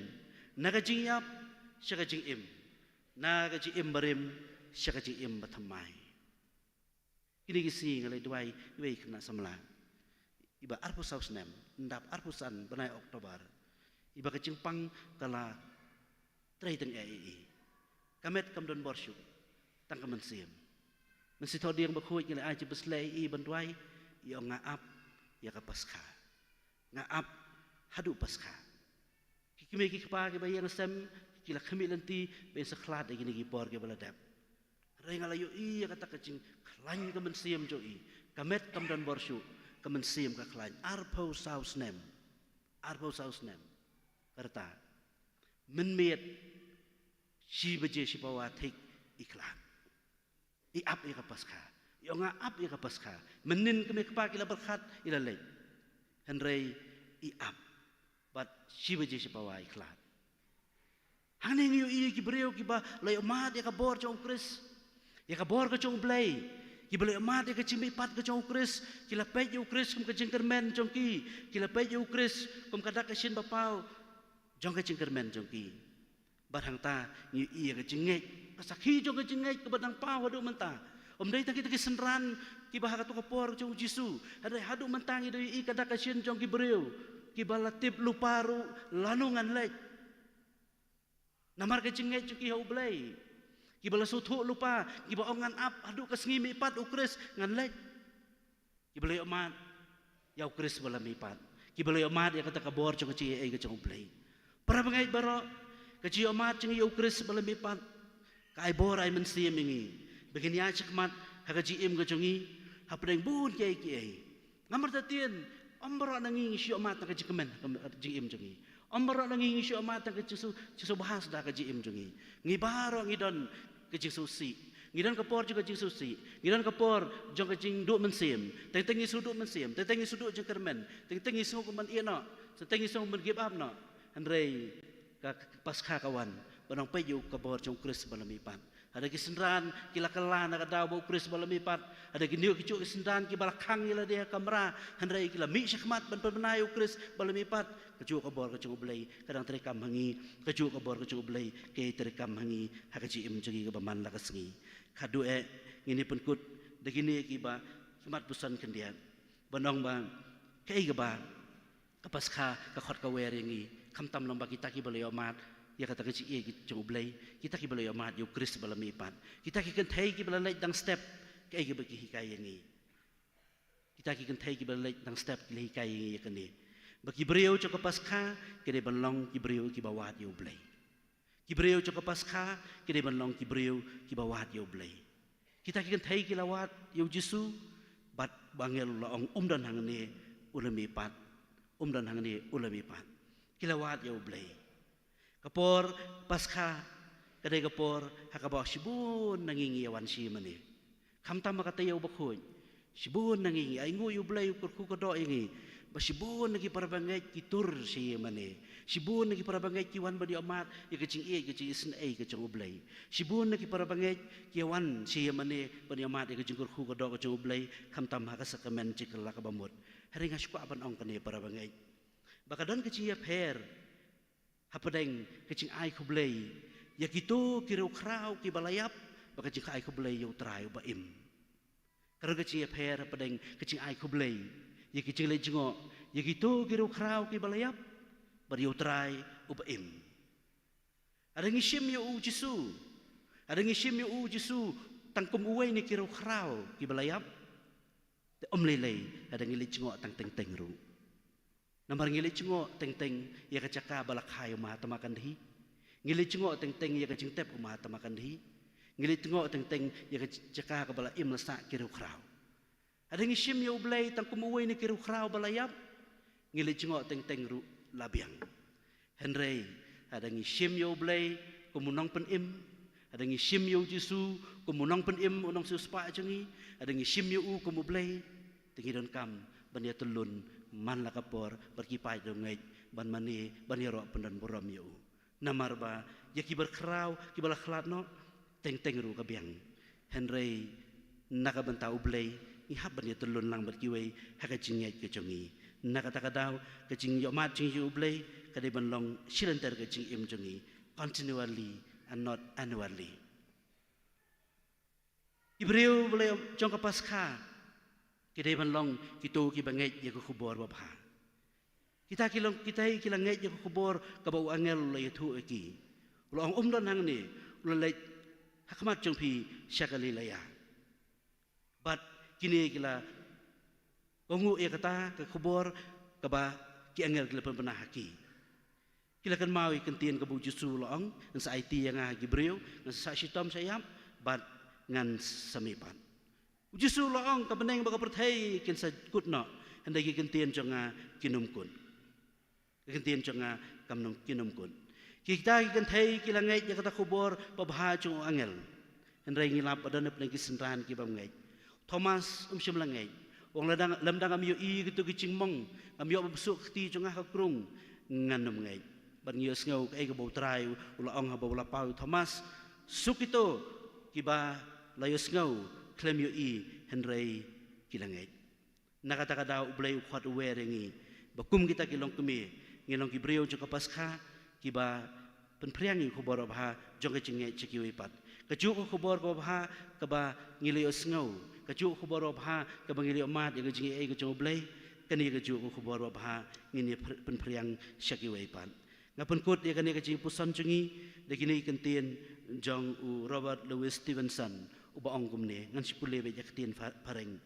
Na ka jingïap sha ka jingim. Na ka jingim barim sha ka jingim bathymmai. Kine ki sngi nga la duwai iwei i khynnah samla iba arphew saw snem, ynda arphew san bnai October, iba ka jingpang ka la trei tang eh ïa i. Ka met kam don bor shuh, tang ka mynsiem. Mynsiem Bakhuid ngi la ai jingpynshlur ïa i ban duwai, i ong, nga ap ïa ka Paskha. Nga ap haduh Paskha. Ki kmie ki kpa kiba ïeng sem ki la khmih lynti ban sa khlad ïa kine ki por kiba la dep. Hynrei nga la ïohi ïa kata ka jingkhlaiñ ka mynsiem jong i. Ka met kam don bor shuh, ka mynsiem ka khlaiñ. Arphew saw snem. Arphew saw snem. Ka rta. Mynmiet shi baje shi pawa thik i khlad. I ap ïa ka Paskha. I ong, nga ap ïa ka Paskha. Mynnin kmie kpa ki la pyrkhat, i la leit. Hynrei i ap. Bad shi baje shi pawa i khlad. Hangne ngi ïohi ïa ki briew kiba la ïohmad ïa ka bor jong u Khrist, ïa ka bor ka jong u Blei. Kiba la ïohmad ïa ka jingmihpat ka jong u Khrist, ki la peit ïa u Khrist kum ka jingkyrmen jong ki. Ki la peit ïa u Khrist kum ka dak ka shin ba paw jong ka jingkyrmen jong ki. Bad hangta ngi ïohi ïa ka jingngeit, ka sakhi jong ka jingngeit kaba dang paw haduh mynta. Ym dei tang kita ki synran kiba ha kato ka por jong u Jisu. Hynrei haduh mynta ngi da ïohi ka dak ka shin jong ki briew kiba la tip lypa ruh lano ngan leit. Namar ka jingngeit jong ki ha u Blei. Kiba la sngewthuh lypa, kiba ong, ngan ap haduh ka sngi mihpat u Khrist ngan leit. Kiba la ïohmad ïa u Khrist ba la mihpat. Kiba la ïohmad ïa kata ka bor jong ka jingaiei ka jong u Blei. Para bangeit baroh, ka jingïohmad jong ngi ïa u Khrist ba la mihpat ka ai bor ai mynsiem ïa ngi ba ngin ïaid shakhmat ha ka jingim ka jong ngi hapdeng bun kiei kiei. Namar lada tien, ym baroh na ngi ngi shu ïohmad tang ka jingkmen ha ka jingim jong ngi. Ym baroh na ngi ngi shu ïohmad tang ka jingsngewbha shuh ha ka jingim jong ngi. Ngi baroh ngi don ka jingsngewsih. Ngi don ka por jong ka jingsngewsih. Ngi don ka por jong ka jingduh mynsiem. Teng teng ngi sngewduh mynsiem. Teng teng ngi sngewduh jingkyrmen. Teng teng ngi sngew kum ban ïeh noh. Teng teng ngi sngew ban give up noh. Hynrei ka Paskha ka wan ban ong, peit ïa ka bor jong u Khrist ba la mihpat. Hynrei ki synran ki la kylla na ka daw ba u Khrist ba la mihpat. Hynrei ki nuksa ki synran kiba la khang ïa lade ha kamra. Hynrei ki la mih shakhmat ban pynbna ïa u Khrist ba la mihpat. Kajuh ka bor ka jong u Blei ka dang treikam ha ngi. Kajuh ka bor ka jong u Blei ka treikam ha ngi ha ka jingim jong ngi kaba man la ka sngi. Khatduh eh ngin ïa pynkut da kine kiba ki mat puson khyndiat. Ban ong ba kaei kaba ka Paskha ka khot ka wer ïa ngi, khamtam lyngba kita kiba la ïohmad ïa kata ka jingaiei ka jong u Blei, kita kiba la ïohmad ïa u Khrist ba la mihpat. Kita ki kynthei kiba la leit dang step, kaei kaba ki hikai ïa ngi? Kita ki kynthei kiba la leit dang step ki la hikai ïa ngi ïa kane, ba ki briew jong ka Paskha ki dei ban long ki briew kiba wad ïa u Blei. Ki briew jong ka Paskha ki dei ban long ki briew kiba wad ïa u Blei. Kita ki kynthei ki la wad ïa u Jisu, bad u angel u la ong, um don hangne, u la mihpat. Um don hangne, u la mihpat. Ki la wad ïa u Blei. Ka por Paskha Ka dei ka por ha kaba shibun na ngi ngi ïa wan sha ïing mane. Khamtam ha ka taïew bakhuid, shibun na ngi ngi ainguh ïa U Blei u kyrkhu kyrdoh ïa ngi ba shibun na ki para bangeit ki tur sha ïing mane. Shibun na ki para bangeit ki wan ban ïohmad ïa ka jingïeit ka jingisynei ka jong U Blei. Shibun na ki para bangeit ki wan sha ïing mane ban ïohmad ïa ka jingkyrkhu kyrdoh ka jong U Blei, khamtam ha ka sakramen jingkylla kaba mut. Hynrei nga sngewkwah ban ong kane para bangeit, ba ka don ka jingïapher hapdeng ka jingai khublei ïa kito ki riewkhraw kiba la ïap bad ka jingai khublei ïa U Trai uba im. Ka don ka jingïapher hapdeng ka jingai khublei ïa ki jingleit jngoh ïa kito ki riewkhraw kiba la ïap bad ïa U Trai uba im. Lada ngi shim ïa U Jisu, lada ngi shim ïa U Jisu tang kum uwei na ki riewkhraw kiba la ïap, te ym lei lei lada ngi leit jngoh tang teng teng ruh. Namar ngi leit jngoh teng teng ïa ka jaka ba la kha ïa u Mahatma Gandhi. Ngi leit jngoh teng teng ïa ka jingtep u Mahatma Gandhi. Ngi leit jngoh teng teng ïa ka jaka kaba la im la sah ki riewkhraw. Lada ngi shim ïa U Blei tang kum uwei na ki riewkhraw ba la ïap, ngi leit jngoh teng teng ruh la biang. Hynrei lada ngi shim ïa U Blei kum u nongpynim, lada ngi shim ïa U Jisu kum u nongpynim, u nongsiewspah jong ngi, lada ngi shim ïa U kum U Blei, te ngi donkam ban ïatyllun man la ka por bad ki paid riewngeit ban mane ban ïaroh pyndon burom ïa U. Namar ba ïa ki bakhraw kiba la khlad noh teng teng ruh ka biang. Hynrei na ka bynta U Blei ngi hap ban ïatyllun lang bad kiwei ha ka jingngeit ka jong ngi. Na kata ka daw ka jingïohmad jong ngi ïa U Blei ka dei ban long shilynter ka jingim jong ngi, continually and not annually. Ki briew ba la ïoh jong ka Paskha ki dei ban long kito kiba ngeit ïa ka khubor babha. Kita ki long, kita ki la ngeit ïa ka khubor kaba u angel u la ïathuh ïa ki. U la ong, um don hangne, u la leit ha khmat jong phi sha Galilea. Bad kine ki la kohnguh ïa kata ka khubor kaba ki angel ki la pynbna ha ki. Ki la kynmaw ïa ka ktien kaba U Jisu u la ong, ngan sa aiti ïa nga ha ki briew, ngan sa shitom sha ïap bad ngan sa mih pat. U Jisu u la ong, ka bneng bad ka pyrthei kin sa kut noh, hynrei ki ktien jong nga kin ym kut. Ki ktien jong nga kam nang, kin ym kut. Kita ki kynthei ki la ngeit ïa kata ka khubor babha jong u angel. Hynrei ngi lap ba don hapdeng ki synran ki bym ngeit. Thomas um shym la ngeit. U ong, lada, lymda ngam ïohi kito ki jingmong, ngam ïoh ba bsut ka kti jong nga ha ka krung, ngan ym ngeit. Bad ngi ïohsngew kaei kaba U Trai u la ong haba u la paw ïa u Thomas, suk kito kiba la ïohsngew khlem ïohi hynrei ki la ngeit. Na kata ka daw U Blei u khot u wer ïa ngi ba kum kita ki longkmie, ngi long ki briew jong ka Paskha kiba pynphriang ïa ka khubor babha jong ka jingngeit sha kiwei pat. Kajuh ka khubor babha kaba ngi la ïohsngew, kajuh ka khubor babha kaba ngi la ïohmad ïa ka jingaiei ka jong U Blei, kane kajuh ka khubor babha ngin ïa phr-, pynphriang sha kiwei pat. Nga pynkut ïa kane ka jingpuson jong ngi da kine ki ktien jong u Robert Louis Stevenson, uba ong kumne, ngan shu pule beit ïa ka ktien pha-, phareng.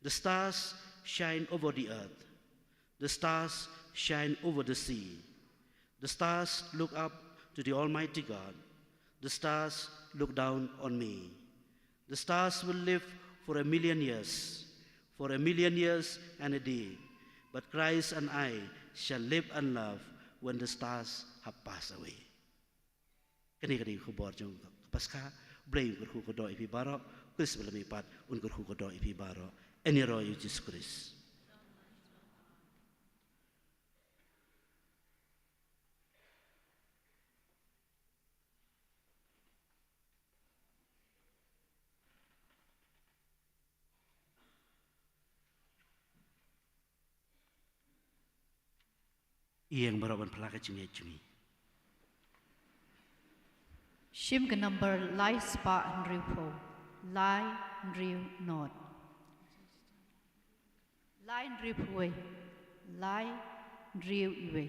The stars shine over the earth. The stars shine over the sea. The stars look up to the Almighty God. The stars look down on me. The stars will live for a million years, for a million years and a day. But Christ and I shall live and love when the stars have passed away. Kane ka dei ka khubor jong ka Paskha. Blei un kyrkhu kyrdoh ïa phi baroh. Khrist ba la mihpat un kyrkhu kyrdoh ïa phi baroh. Ïaroh ïa U Jisu Khrist. Ïeng baroh ban phla ka jingngeit jong ngi. Shim ka number lai spah hynriewphew, lai hynriew nod. Lai hynriewphew wei, lai hynriew wei.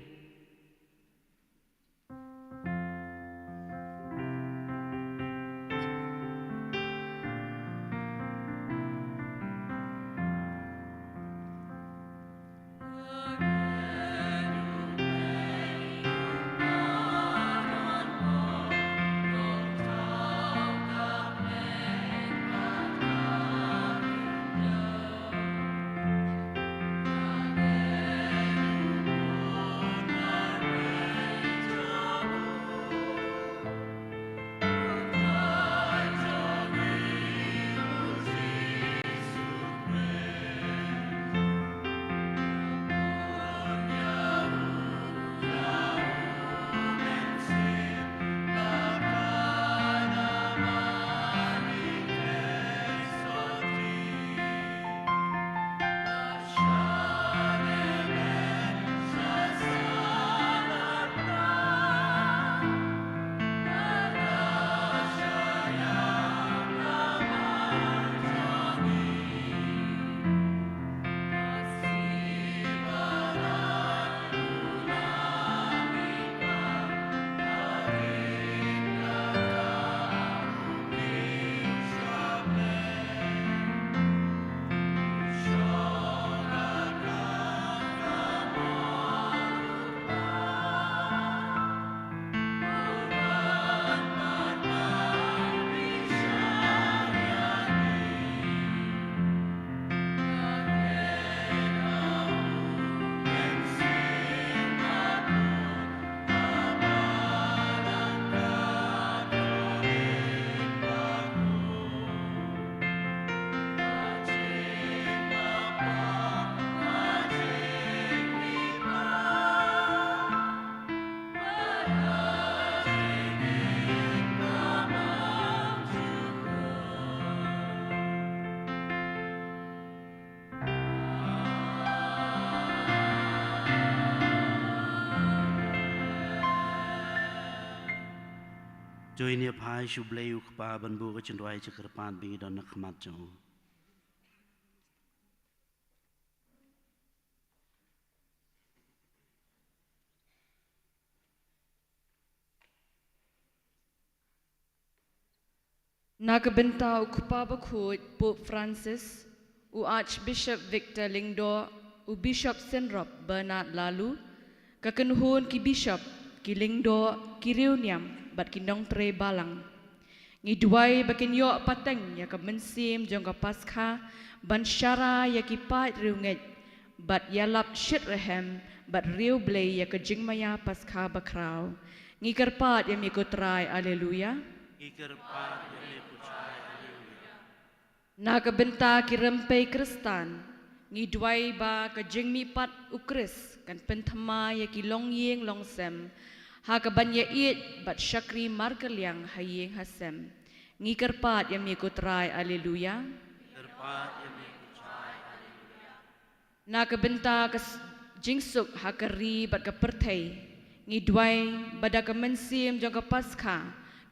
To ngin ïa phai sha U Blei U Kpa ban buh ka jingduwai jingkyrpad ba ngi don ha khmat jong u. Na ka bynta u Kpa Bakhuid Pope Francis, u Archbishop Victor Lyngdoh, u Bishop Synrop Bernard Laloo, ka kynhun ki bishop, ki lyngdoh, ki riewniam bad ki nongtrei balang. Ngi duwai ba kin ïoh pateng ïa ka mynsiem jong ka Paskha ban shara ïa ki paid riewngeit bad ïalap shitrhem bad riewblei ïa ka jingmaïa Paskha bakhraw. Ngi kyrpad ïa me ko Trai, Alleluia. Ngi kyrpad ïa me ko Trai, Alleluia. Na ka bynta ki rympei Khristan, ngi duwai ba ka jingmihpat U Khrist kan pynthymmai ïa ki longïing longsem ha kaban ïaieit bad shakri markylliang ha ïing ha sem. Ngi kyrpad ïa me ko Trai, Alleluia. Kyrpad ïa me ko Trai, Alleluia. Na ka bynta ka s-, jingsuk ha ka ri bad ka pyrthei, ngi duwai ba da ka mynsiem jong ka Paskha,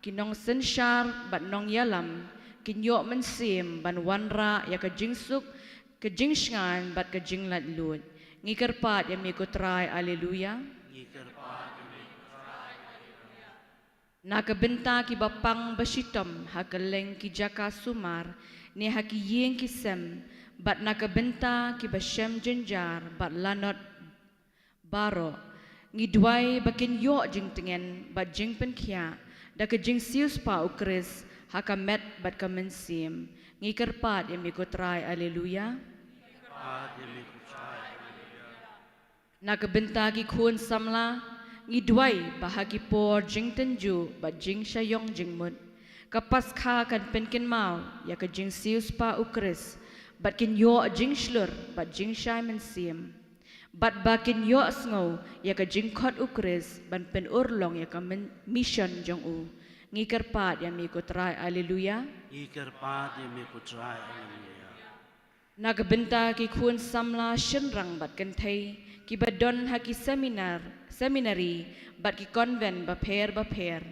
ki nongsynshar bad nongïalam kin ïoh mynsiem ban wanrah ïa ka jingsuk, ka jingshngaiñ bad ka jinglaitluid. Ngi kyrpad ïa me ko Trai, Alleluia. Ngi kyrpad ïa me ko Trai, Alleluia. Na ka bynta kiba pang ba shitom ha kylleng ki jaka sumar ne ha ki ïing ki sem, bad na ka bynta kiba shem jynjar bad lanot baroh, ngi duwai ba kin ïoh jingtngen bad jingpynkhiah da ka jingsiewspah U Khrist ha ka met bad ka mynsiem. Ngi kyrpad ïa me ko Trai, Alleluia. Kyrpad ïa me ko Trai, Alleluia. Na ka bynta ki khun samla, ngi duwai ba ha ki por jingtynjuh bad jingshah ïong jingmut, ka Paskha kan pynkynmaw ïa ka jingsiewspah U Khrist bad kin ïoh jingshlur bad jingshai mynsiem, bad ba kin ïohsngew ïa ka jingkhot U Khrist ban pynurlong ïa ka men-, mission jong u. Ngi kyrpad ïa me ko Trai, Alleluia. Ngi kyrpad ïa me ko Trai, Alleluia. Na ka bynta ki khun samla shynrang bad kynthei kiba don ha ki seminar, seminari bad ki convent bapher bapher,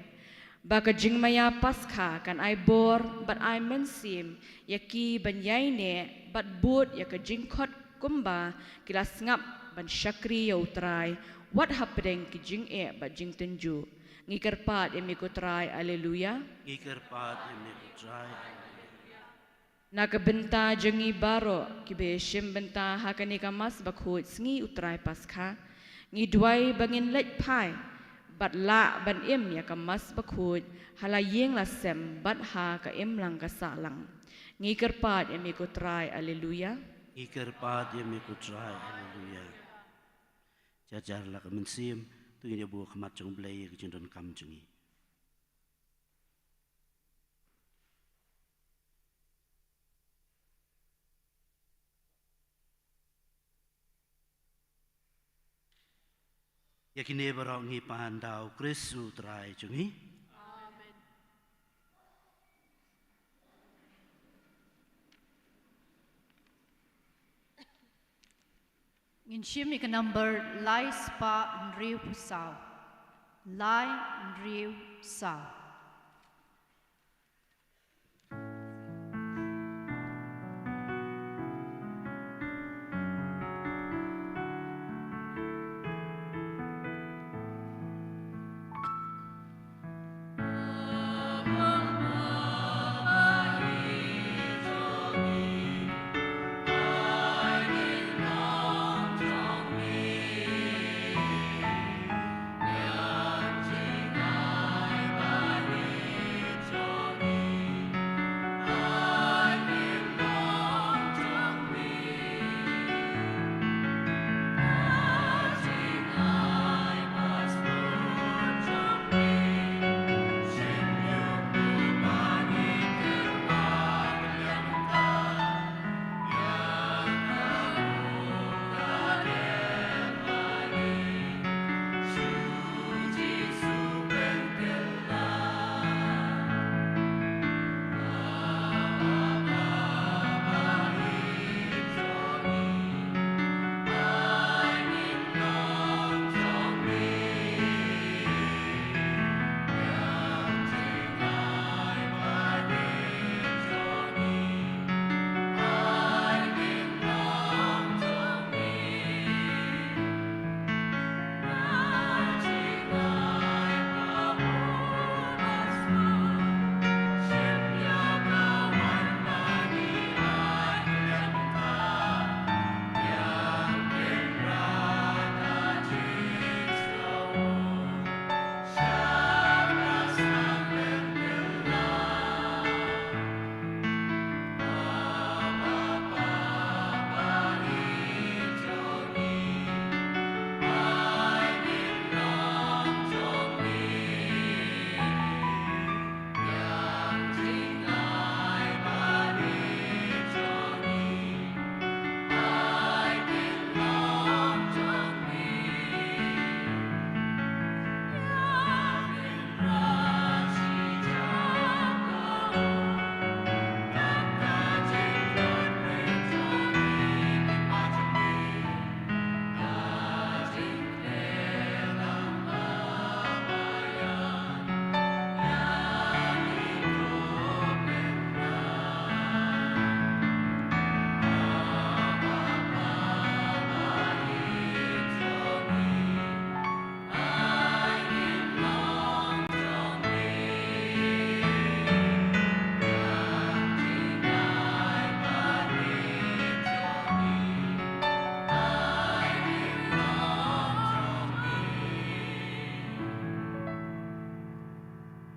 ba ka jingmaïa Paskha kan ai bor bad ai mynsiem ïa ki ban ïaineh bad bud ïa ka jingkhot kumba ki la sngap ban shakri ïa U Trai wat hapdeng ki jingeh bad jingtynjuh. Ngi kyrpad ïa me ko Trai, Alleluia. Ngi kyrpad ïa me ko Trai, Alleluia. Na ka bynta jong ngi baroh kiba shim bynta ha kane ka Mass Bakhuid sngi U Trai Paskha, ngi duwai ba ngin leit phai bad lah ban im ïa ka Mass Bakhuid ha la ïing la sem bad ha ka imlang ka sahlang. Ngi kyrpad ïa me ko Trai, Alleluia. Ngi kyrpad ïa me ko Trai, Alleluia. Jar jar la ka mynsiem, to ngin ïa buh khmat jong U Blei ïa ka jingdonkam jong ngi. Ïa kine baroh ngi pan da U Khrist U Trai jong ngi. Amen. Ngin shim ïa ka number lai spah hynriew phew saw. Lai hynriew saw.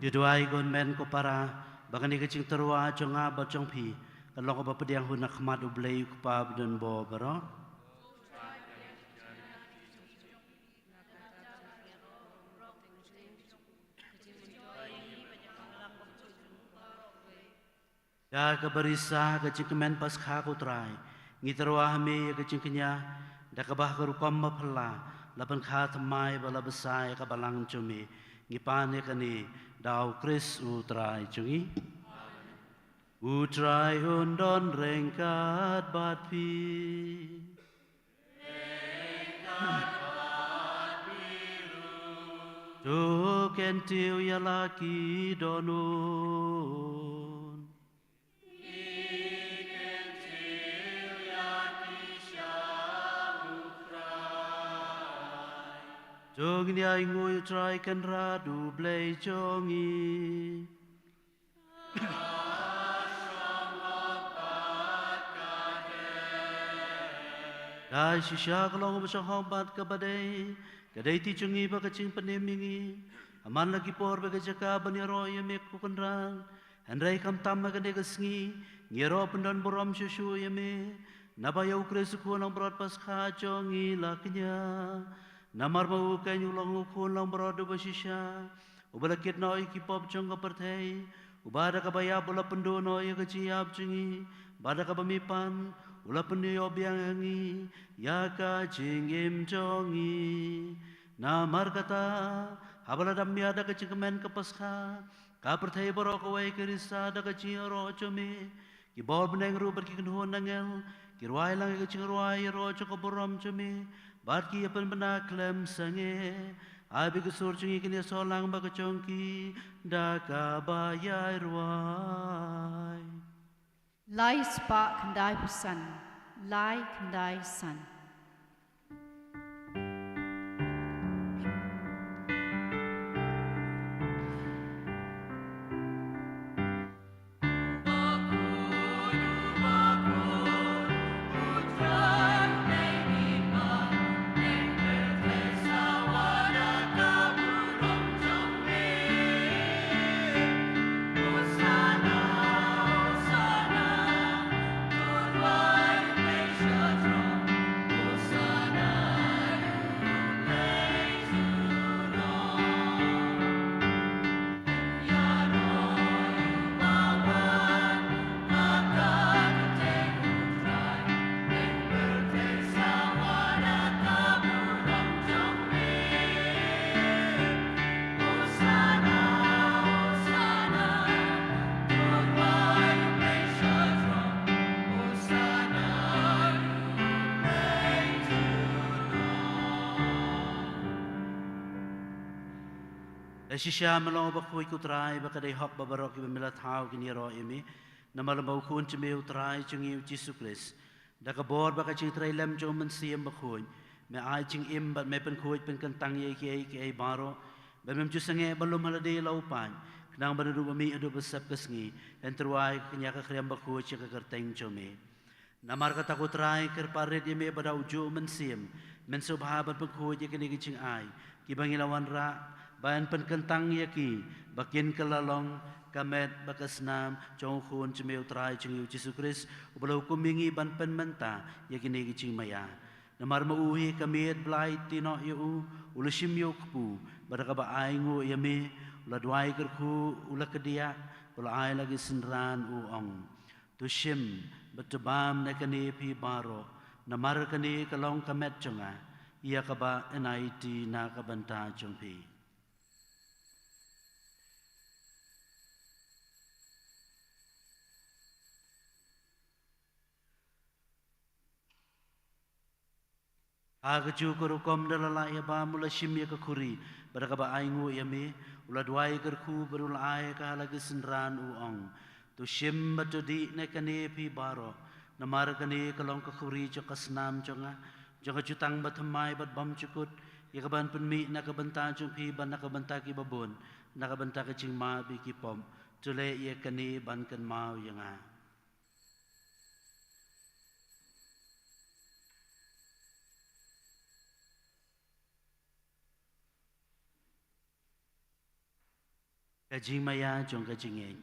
Te duwai ko hynmen ko para, ba kane ka jingtyrwa jong nga bad jong phi kan long kaba pdiang hun na khmat U Blei U Kpa badonbor baroh. Da kaba risa ka jingkmen Paskha ko Trai, ngi tyrwa ha me ïa ka jingkñia, da kaba ha ka rukom baphylla la pynkha thymmai bad la bsa ïa ka balang jong me. Ngi pan ïa kane da U Khrist U Trai jong ngi. U Trai un don ryngkat bad phi. To kyntiew ïa la ki dohnud. To ngin ïa ainguh ïa U Trai Kynrad U Blei jong ngi. Da shisha ka long ba shong hok bad kaba dei, ka dei ti jong ngi bad ka jingpynim ïa ngi. Aman la ki por bad ka jaka ban ïaroh ïa me ko Kynrad. Hynrei khamtam ha kane ka sngi ngi ïaroh pyndonburom shuh shuh ïa me. Naba ïa U Khrist U Khun langbrot Paskha jong ngi la kñia. Namar ma u keiñ u long U Khun langbrot uba shisha, uba la kit noh ïa ki pop jong ka pyrthei, uba da kaba ïap u la pynduh noh ïa ka jingïap jong ngi, bad da kaba mih pat u la pynïoh biang ha ngi ïa ka jingim jong ngi. Namar kata, haba la dap miat da ka jingkmen ka Paskha, ka pyrthei baroh kawei ka risa da ka jingïaroh jong me. Ki bor bneng ruh bad ki kynhun angel ki rwai lang ïa ka jingrwai ïaroh jong ka burom jong me, bad ki ïa pynbna khlem sangeh. Ai ba ki sur jong ngi kin ïasoh lang bad ka jong ki da kaba ïai rwai. Lai spah khyndai phew san, lai khyndai san. Da shisha me long uba khuid ko Trai, ba ka dei hok ba baroh kiba me la thaw kin ïaroh ïa me. Namar lem bad U Khun jong me U Trai jong ngi U Jisu Khrist, da ka bor bad ka jingtrei lem jong U Mynsiem Bakhuid, me ai jingim bad me pynkhuid pynkyntang ïa kiei kiei baroh, ba mem ju sangeh ban lum ha lade la u paid, khnang ba naduh ba mih haduh ba sep ka sngi, yn tyrwa ïa ka kñia ka khriam bakhuid sha ka kyrteng jong me. Namar kata ko Trai, kyrpad rit ïa me ba da ujuh U Mynsiem men sngewbha ban pynkhuid ïa kine ki jingai kiba ngi la wanrah, ba yn pynkyntang ïa ki ba kin kylla long ka met bad ka snam jong U Khun jong me U Trai jong ngi U Jisu Khrist, uba la hukum ïa ngi ban pynmynta ïa kine ki jingmaïa. Namar ma u hi ka miet ba la aiti noh ïa u, u la shim ïa u kpu, bad da kaba ainguh ïa me, u la duwai kyrkhu, u la kdiah, u la ai la ki synran, u ong: To shim bad to bam na kane phi baroh, namar kane ka long ka met jong nga, ïa kaba yn aiti na ka bynta jong phi. Ha kajuh ka rukom da la lah ïa bam, u la shim ïa ka khuri, bad da kaba ainguh ïa me, u la duwai kyrkhu bad u la ai ka ha la ki synran, u ong: To shim bad to dih na kane phi baroh, namar kane ka long ka khuri jong ka snam jong nga, jong ka jutang bathymmai bad bymjukut, ïa kaban pynmih na ka bynta jong phi bad na ka bynta kiba bun, na ka bynta ka jingmap ïa ki pop. To leh ïa kane ban kynmaw ïa nga. Ka jingmaïa jong ka jingngeit.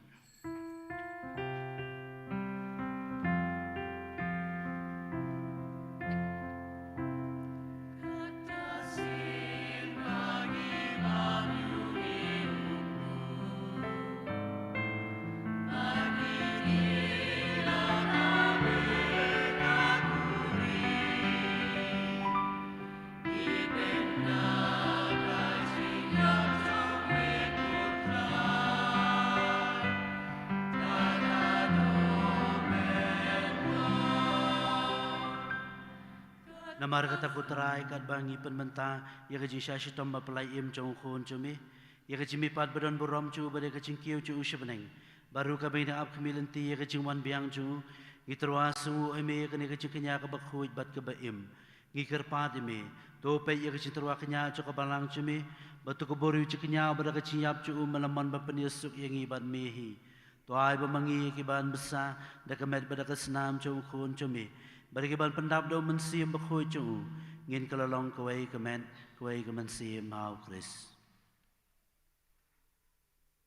Namar kata ko Trai, katba ngi pynmynta ïa ka jingshah shitom baphylla im jong u Khun jong me, ïa ka jingmihpat badonburom jong u bad ïa ka jingkiew jong u sha bneng, bad ruh kaba ngi dang ap khmih lynti ïa ka jingwan biang jong u, ngi tyrwa sngew ïa me ïa kane ka jingkñia kaba khuid bad kaba im. Ngi kyrpad ïa me, to peit ïa ka jingtyrwa kñia jong ka balang jong me, bad to kubur ïa u jingkñia bad da ka jingïap jong u me la mon ban pynïasuk ïa ngi bad me hi. To ai ba ma ngi kiban bsa da ka met bad da ka snam jong u Khun jong me, bad kiban pyndap da u Mynsiem Bakhuid jong u, ngin kylla long kawei ka met kawei ka mynsiem ha u Khrist.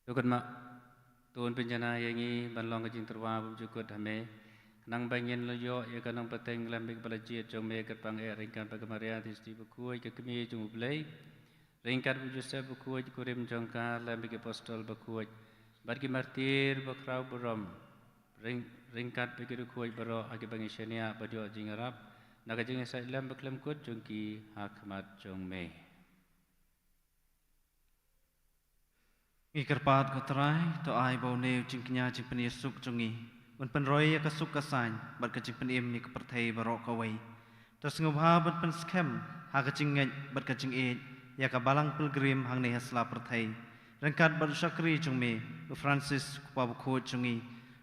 To kynmaw, to pynjanai ïa ngi ban long ka jingtyrwa bymjukut ha me, khnang ba ngin ïoh ïa ka nongpynteng lem bad ka balang jied jong me kyrpang eh ryngkat bad ka Maria Theisotti Bakhuid ka kmie jong u Blei, ryngkat bad u Joseph Bakhuid u kurim jong ka, lem bad ki apostol bakhuid bad ki martir bakhraw burom, ryng-, ryngkat bad ki riewkhuid baroh ha kiba ngi shaniah ban ïoh jingïarap na ka jingïasaid lem bakhlem kut jong ki ha khmat jong me. Ngi kyrpad ko Trai, to ai ba une u jingkñia jingpynïasuk jong ngi un pynroi ïa ka suk ka saiñ bad ka jingpynim ïa ka pyrthei baroh kawei. To sngewbha ban pynskhem ha ka jingngeit bad ka jingïeit ïa ka balang pilgrim hangne ha sla pyrthei, ryngkat bad u shakri jong me u Francis u kpa bakhuid jong ngi,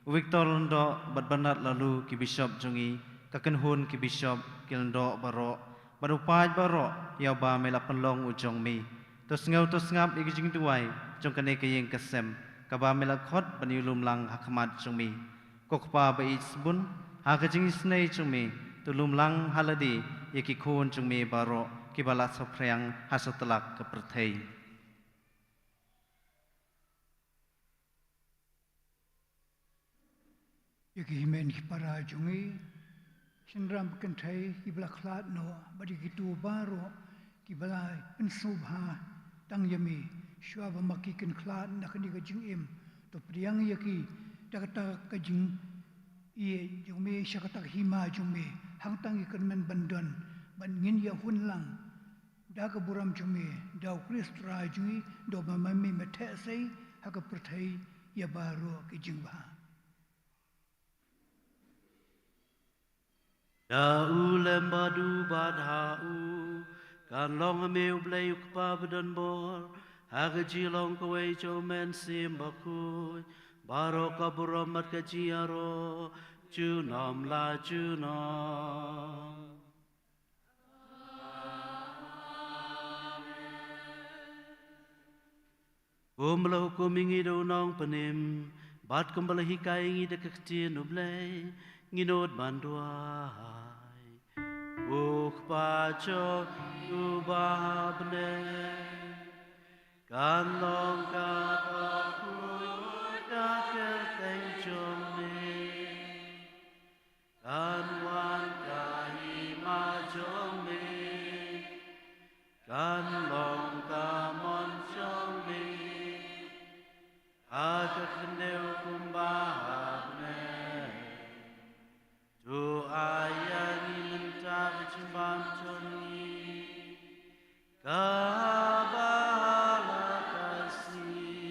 u Victor Lyngdoh bad Bernard Laloo ki bishop jong ngi, ka kynhun ki bishop, ki lyngdoh baroh, bad u paid baroh ïa uba me la pynlong u jong me. To sngew to sngap ïa ka jingduwai jong kane ka ïing ka sem kaba me la khot ban ïalum lang ha khmat jong me. Ko Kpa ba ïeit sbun, ha ka jingisynei jong me, to lum lang ha lade ïa ki khun jong me baroh kiba la saphriang ha satlak ka pyrthei. Ïa ki hynmen ki para jong ngi, shynrang kynthei kiba la khlad noh, bad ïa kito baroh kiba la pynsngewbha tang ïa me, shuwa ba ma ki kin khlad na kane ka jingim, to pdiang ïa ki da kata ka jingïeit jong me sha kata ka hima jong me, hangta ngi kyrmen ban don, ban ngin ïa hun lang da ka burom jong me, da u Khrist Trai jong ngi, da uba ma me me theh sei ha ka pyrthei ïa baroh ki jingbha. Da u lem bad u bad ha u, kan long ha me u Blei u Kpa badonbor, ha ka jinglong kawei jong u Mynsiem Bakhuid, baroh ka burom bad ka jingïaroh junom la junom. Kumba la hukum ïa ngi da u Nongpynim, bad kumba la hikai ïa ngi da ka ktien u Blei, ngin nud ban duwai. Ko Kpa jong ngi uba ha bneng, kan long kaba khuid ka kyrteng jong me. Kan wan ka hima jong me, kan long ka mon jong me, ha ka khyndew kumba ha bneng. To ai ïa ngi mynta ka jingbam jong ngi, kaba ha la ka sngi.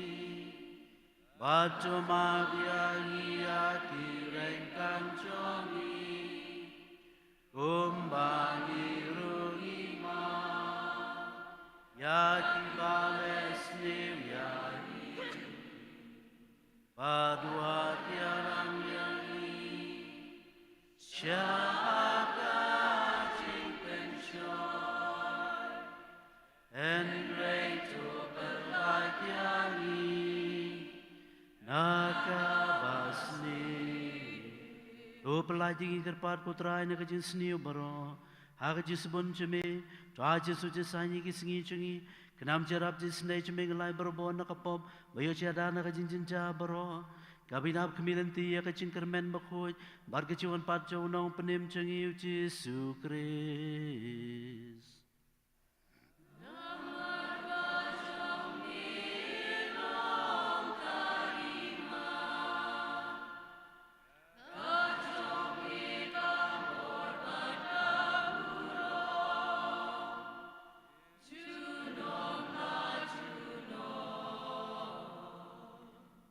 Bad to map ïa ngi ïa ki ryngkat jong ngi, kumba ngi ruh ngi map ïa kiba leh sniew ïa ngi. Bad wat ïalam ïa ngi sha ka jingpynshoi, hynrei to pynlait ïa ngi na kaba sniew. To pynlait ïa ngi, kyrpad ko Trai, na ka jingsniew baroh, ha ka jingsbun jong me, to ai jingsuk jingsaiñ ïa ki sngi jong ngi, Khnang jyrap jingïaseng jong me ngi la ai barabor na ka pop, ba ïoh jia da na ka jingjynjar baroh. Kaba ïap khmih lynti ïa ka jingkyrmen bakhuid, bad ka jingwan pat jong u Nongpynim jong ngi u Jisu Khrist.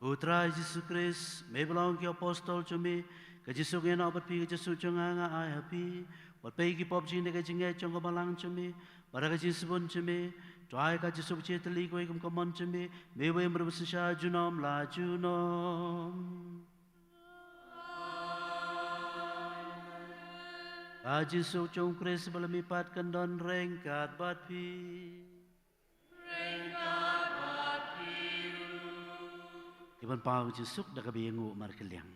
U Trai Jisu Khrist, me ba la ong ki apostol jong me, ka jingsuk ngi ïa u bad phi, ka jingsuk jong nga nga ai ha phi. Wat peit ki pop jong ngi da ka jingngeit jong ka balang jong me, bad da ka jingsbun jong me, to ai ka jingsuk jingtylli kawei kum ka mon jong me, me wei mrem synshar junom la junom. Ka jingsuk jong u Khrist ba la mihpat kan don ryngkat bad phi. Ryngkat bad phi ruh. Te ban paw ka jingsuk da kaba ïanguh markylliang.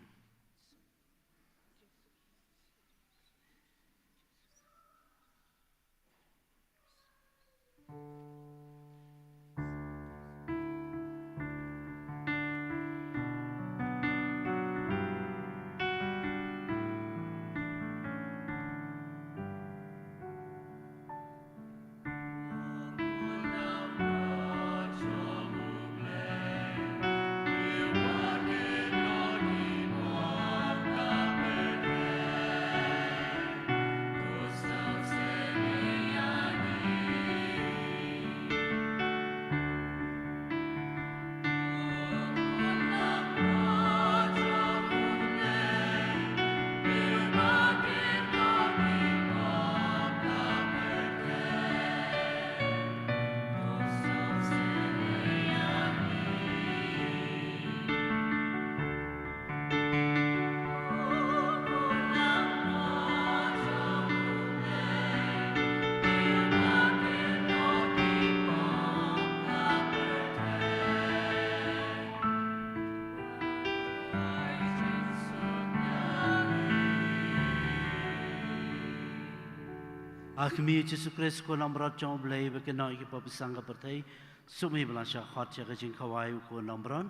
Ha khmih u Jisu Khrist, u Khun langbrot jong U Blei, ba ïakynnoh ïa ki papisang ka pyrthei, suk me ba la shah khot ïa ka jingkhawai u Khun langbrot.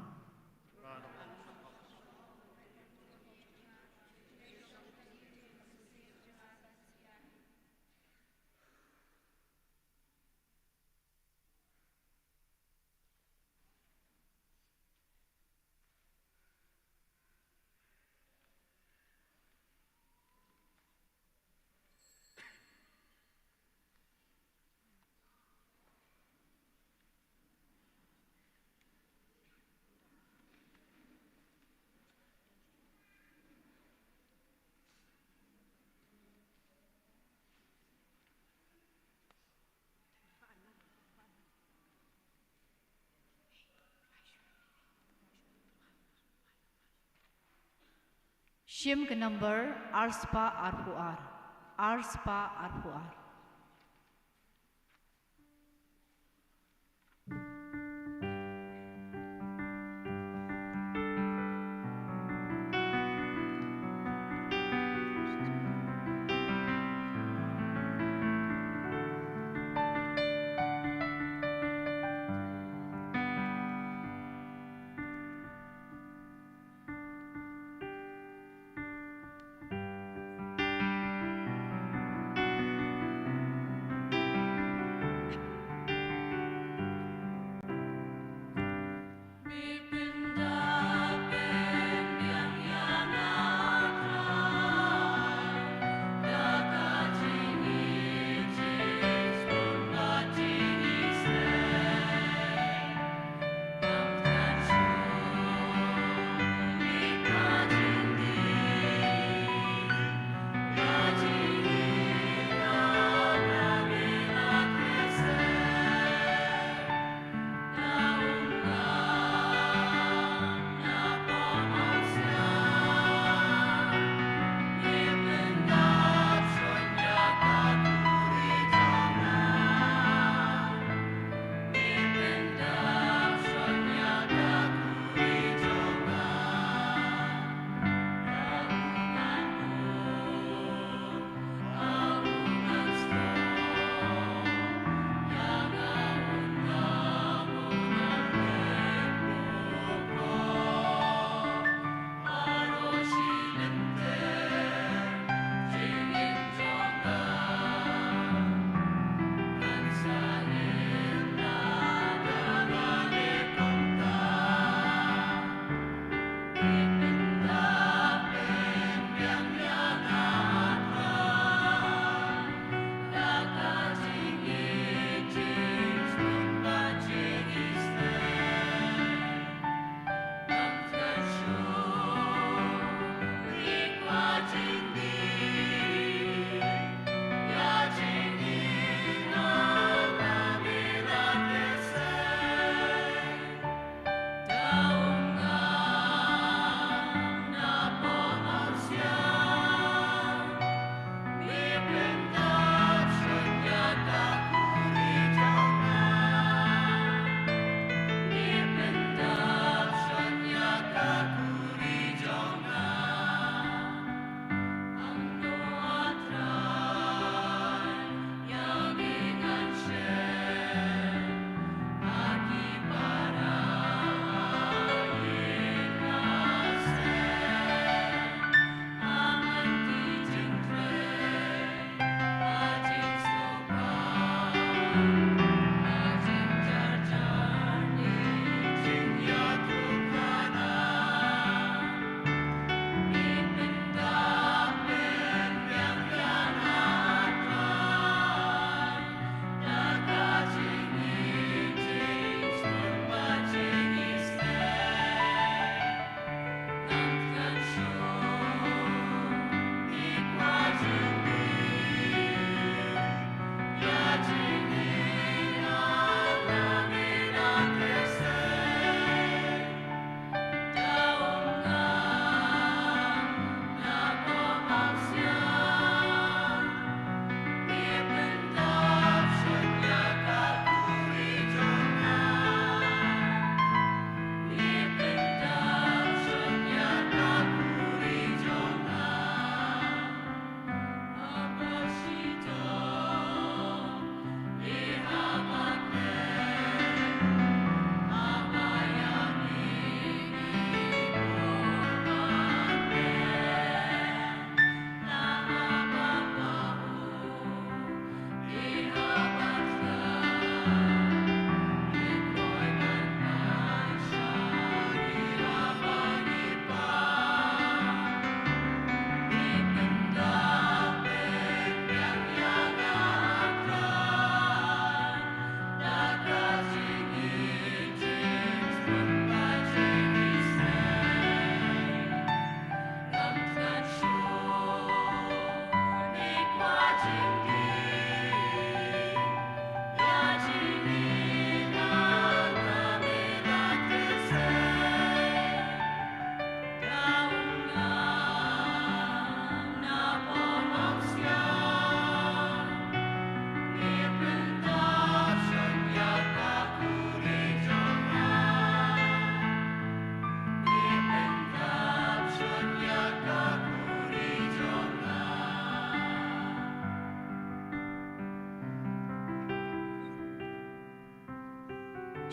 Shim ka number arspah arphew ar. Arspah arphew ar.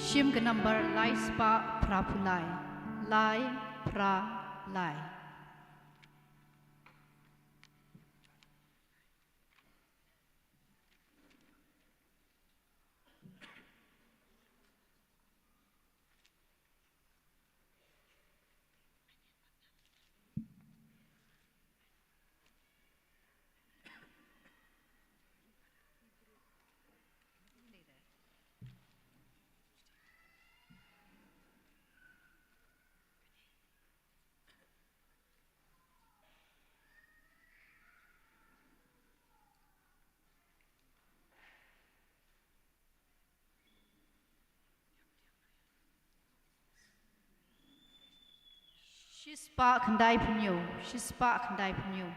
Shim ka number lai spah phra phew lai. Lai phra lai. Shispah khyndai phew hynñiew, shispah khyndai phew hynñiew.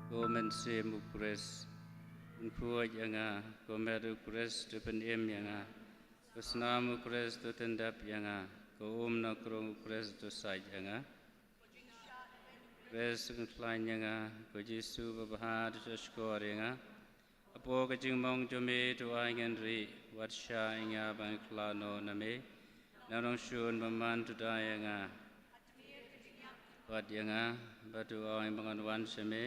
Ko Mynsiem u Khrist, pynkhuid ïa nga, ko Met u Khrist, to pynim ïa nga. Ka snam u Khrist u tyndep ïa nga, ka um na krung u Khrist u sait ïa nga. Khrist u pynkhlaiñ ïa nga, ko Jisu babha to shkor ïa nga. Hapoh ka jingmong jong me to ai ngan rieh, wat shah ïa nga ban khlad noh na me. Nang nongshun bymman to da ïa nga. Wat ïa nga, bad to ong ba ngan wan sha me,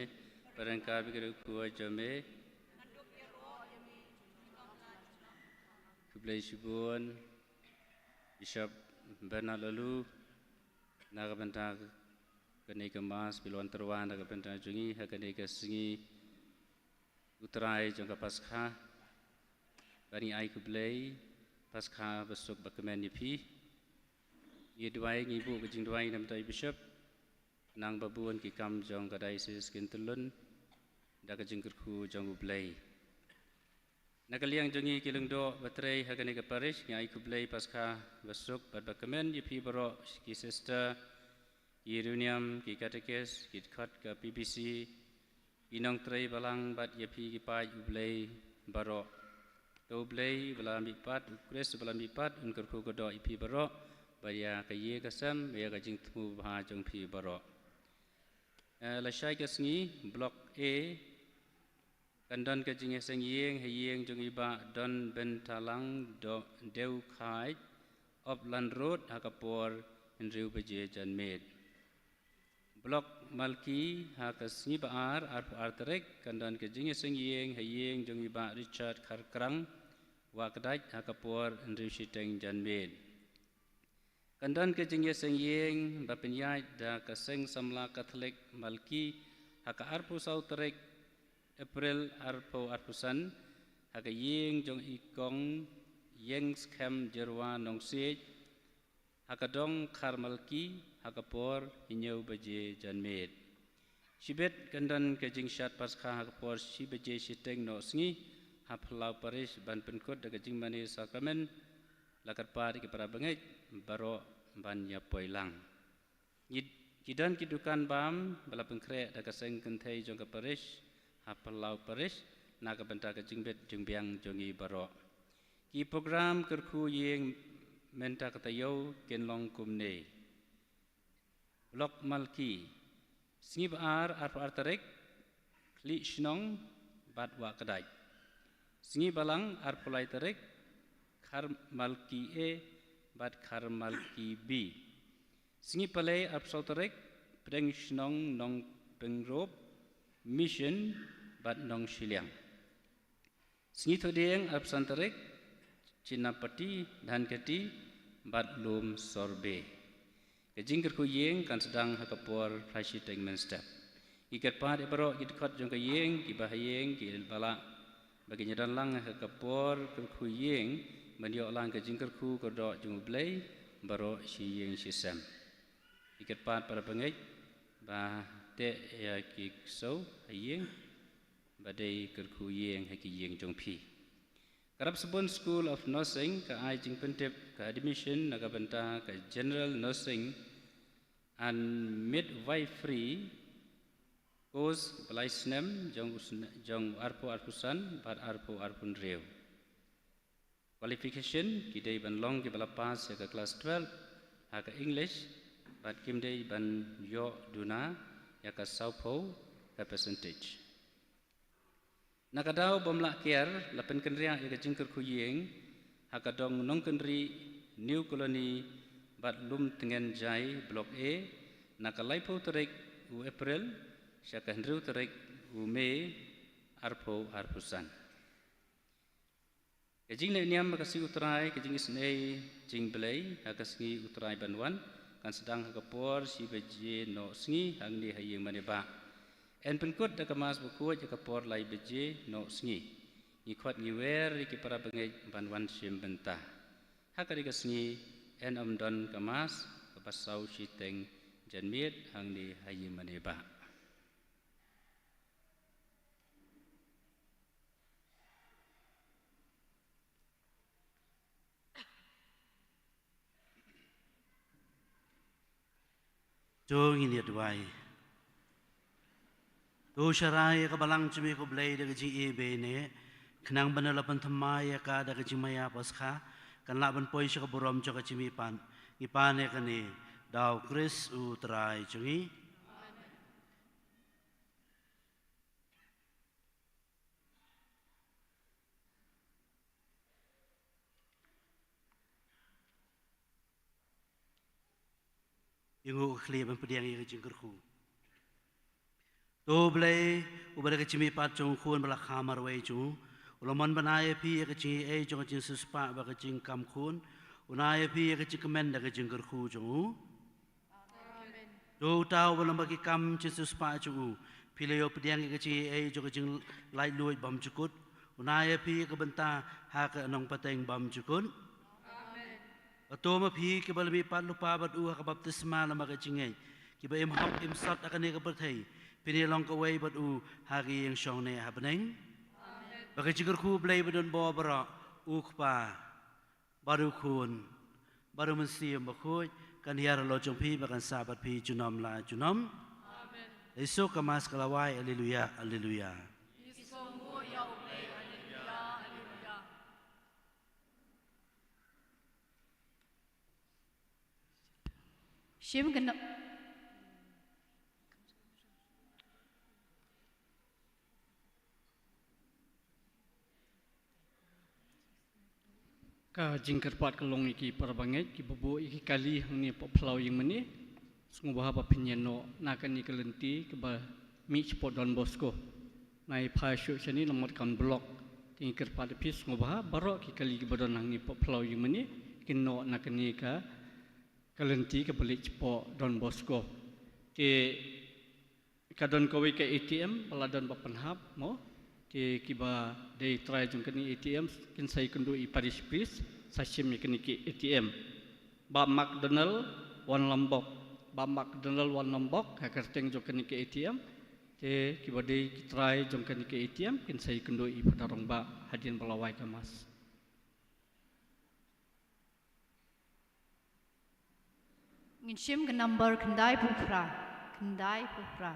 bad ryngkat bad ki riewkhuid jong me. Khublei shibun, Bishop Bernard Laloo, na ka bynta kane ka Mass, phi la wan tyrwa na ka bynta jong ngi, ha kane ka sngi U Trai jong ka Paskha. Bad ngi ai khublei, Paskha basuk bakmen ïa phi. Ngi duwai, ngi buh ka jingduwai na ka bynta i Bishop, khnang ba bun ki kam jong ka diocese kin tyllun da ka jingkyrkhu jong U Blei. Na ka liang jong ngi ki lyngdoh ba trei ha kane ka parish, ngi ai khublei Paskha basuk bad bakmen ïa phi baroh, ki sister, ki riewniam, ki katekis, ki dkhot ka P B C, ki nongtrei balang bad ïa phi ki paid U Blei baroh. To U Blei ba la mihpat, U Khrist ba la mihpat, un kyrkhu kyrdoh ïa phi baroh, bad ïa ka ïing ka sem, ïa ka jingthmu babha jong phi baroh. Eh, lashai ka sngi, Block A, kan don ka jingïaseng ïing ha ïing jong i Bah Donbyntalang Do-, Dewkhaid, Upland Road, ha ka por hynriew baje janmiet. Block Malki, ha ka sngi ba ar, arphew ar tarik, kan don ka jingïaseng ïing ha ïing jong i Bah Richard Kharkrang Wahkdait, ha ka por hynriew shiteng janmiet. Kan don ka jingïaseng ïing ba pynïaid da ka Seng Samla Katholik Malki, ha ka arphew saw tarik April arphew arphew san, ha ka ïing jong i Kong Ïengskhem Jyrwa Nongsiej, ha ka dong Kharmalki, ha ka por hynñiew baje janmiet. Shibit kan don ka jingshad Paskha ha ka por shi baje shiteng noh sngi, ha Phyllaw Parish, ban pynkut da ka jingmane sakramen. La kyrpad ïa ki para bangeit baroh ban ïa poi lang. Ngi, ki don ki dukan bam ba la pynkhreh da ka seng kynthei jong ka parish ha Phyllaw Parish, na ka bynta ka jingbit jingbiang jong ngi baroh. Ki program kyrkhu ïing mynta ka taïew kin long kumne. Block Malki, sngi ba ar, arphew ar tarik, Khlieh Shnong bad Wahkdait. Sngi balang, arphew lai tarik, Kharmalki A bad Kharmalki B. Sngi palei, arphew saw tarik, Pdeng Shnong, Nongpyngrope, Mission bad Nongshiliang. Sngi Thohdieng, arphew san tarik, Chinapati, Dhankheti bad Lum Sorbe. Ka jingkyrkhu ïing kan sdang ha ka por phra shiteng mynstep. Ngi kyrpad ïa baroh ki dkhot jong ka ïing, ki bahaïing, ki balang, ba kin ïadon lang ha ka por kyrkhu ïing, ban ïoh lang ka jingkyrkhu kyrdoh jong U Blei baroh shi ïing shi sem. Ngi kyrpad para bangeit ba teh ïa ki ksew ha ïing, ba dei kyrkhu ïing ha ki ïing jong phi. Ka Rapsabun School of Nursing ka ai jingpyntip ka admission na ka bynta ka General Nursing and Midwifery course ba lai snem jong u sne-, jong arphew arphew san bad arphew arphew hynriew. Qualification, ki dei ban long kiba la pass ïa ka class twelve ha ka English, bad kim dei ban ïoh duna ïa ka sawphew ka percentage. Na ka daw bym lah kiar, la pynkynriah ïa ka jingkyrkhu ïing ha ka dong Nongkynrih, New Colony bad Lumtngen Jai, Block A, na ka laiphew tarik u April sha ka hynriew tarik u May arphew arphew san. Ka jingleh niam ha ka sngi U Trai, ka jingisynei jingblei ha ka sngi U Trai ban wan, kan sdang ha ka por shi baje noh sngi hangne ha ïing mane bah. Yn pynkut da ka Mass bakhuid ha ka por lai baje noh sngi. Ngi khot ngi wer ïa ki para bangeit ban wan shim bynta. Ha kane ka sngi yn ym don ka Mass kaba saw shiteng janmiet hangne ha ïing mane bah. To ngin ïa duwai. To sharai ïa ka balang jong me ko Blei da ka jingïeit ba ïeit, khnang ba ngi la pynthymmai ïa ka da ka jingmaïa Paskha, kan lah ban poi sha ka burom jong ka jingmihpat. Ngi pan ïa kane da u Khrist u Trai jong ngi. Ïa nguh ka khlieh ban pdiang ïa ka jingkyrkhu. To Blei, uba da ka jingmihpat jong u Khun ba la kha marwei jong u, u la mon ban ai ïa phi ïa ka jingaiei jong ka jingsiewspah bad ka jingkam khun, un ai ïa phi ïa ka jingkmen da ka jingkyrkhu jong u. Amen. To uta uba lyngba ki kam jingsiewspah jong u phi la ïoh pdiang ïa ka jingaiei jong ka jinglaitluid bymjukut, un ai ïa phi ïa ka bynta ha ka nongpateng bymjukut. Amen. Bad to ma phi kiba la mihpat lypa bad u ha ka baptisma namar ka jingngeit, kiba im hok im sot ha kane ka pyrthei, phin ïalong kawei bad u ha ka ïing shong neh ha bneng. Amen. Bad ka jingkyrkhu u Blei badonbor baroh, u Kpa, bad u Khun, bad u Mynsiem Bakhuid, kan hiar halor jong phi bad kan sah bad phi junom la junom. Amen. Ïa ka Mass ka la wai, Alleluia, Alleluia. Ïa ka nguh ïa u Blei, Alleluia, Alleluia. Shim kane. Ka jingkyrpad ka long ïa ki para bangeit kiba buh ïa ki kali hangne hapoh phyllaw ïingmane. Sngewbha ba phin ïa noh na kane ka lynti kaba mih shapoh Don Bosco. Nai phai shuh shane namar kan block. Te ngi kyrpad ïa phi sngewbha baroh ki kali kiba don hangne hapoh phyllaw ïingmane kin noh na kane ka, ka lynti kaba leit shapoh Don Bosco. Te ka don kawei ka A T M ba la don ba pynhap mo. Te kiba dei trai jong kane A T M kin sa ïakynduh i parish priest sa shim ïa kane ka A T M. Bah McDonald Wanlambok, Bah McDonald Wanlambok ha kyrteng jong kane ka A T M. Te kiba dei ki trai jong kane ka A T M kin sa ïakynduh i Phadar Rangbah hadien ba la wai ka Mass. Ngin shim ka number khyndai phew phra, khyndai phew phra.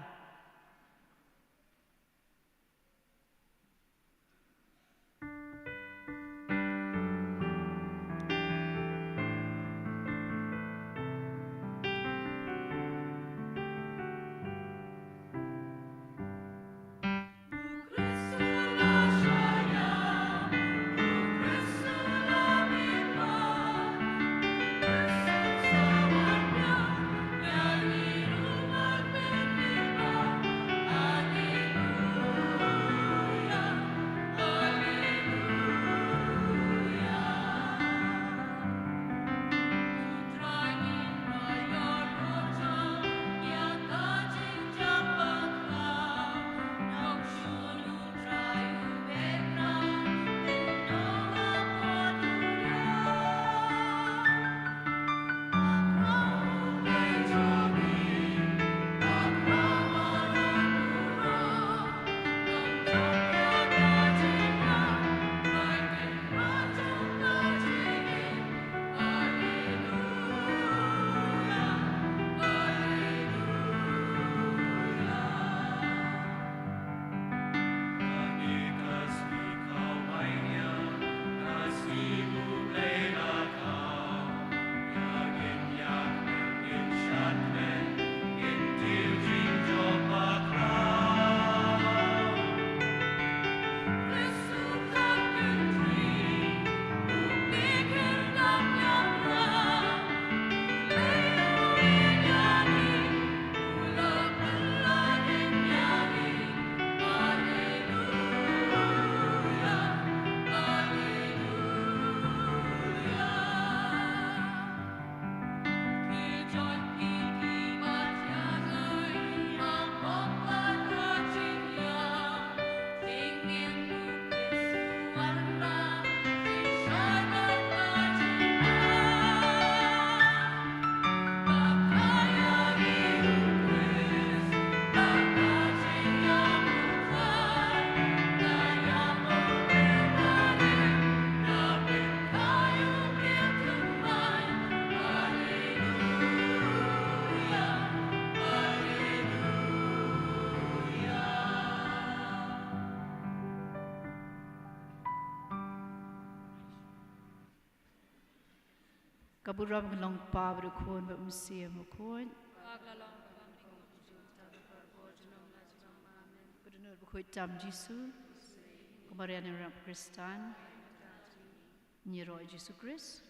Ka burom ka long Kpa bad Khun bad Mynsiem Bakhuid. Ka dohnud bakhuid tam Jisu. Ka Maria Nongrep Khristan. Ngi ïaroh Jisu Khrist.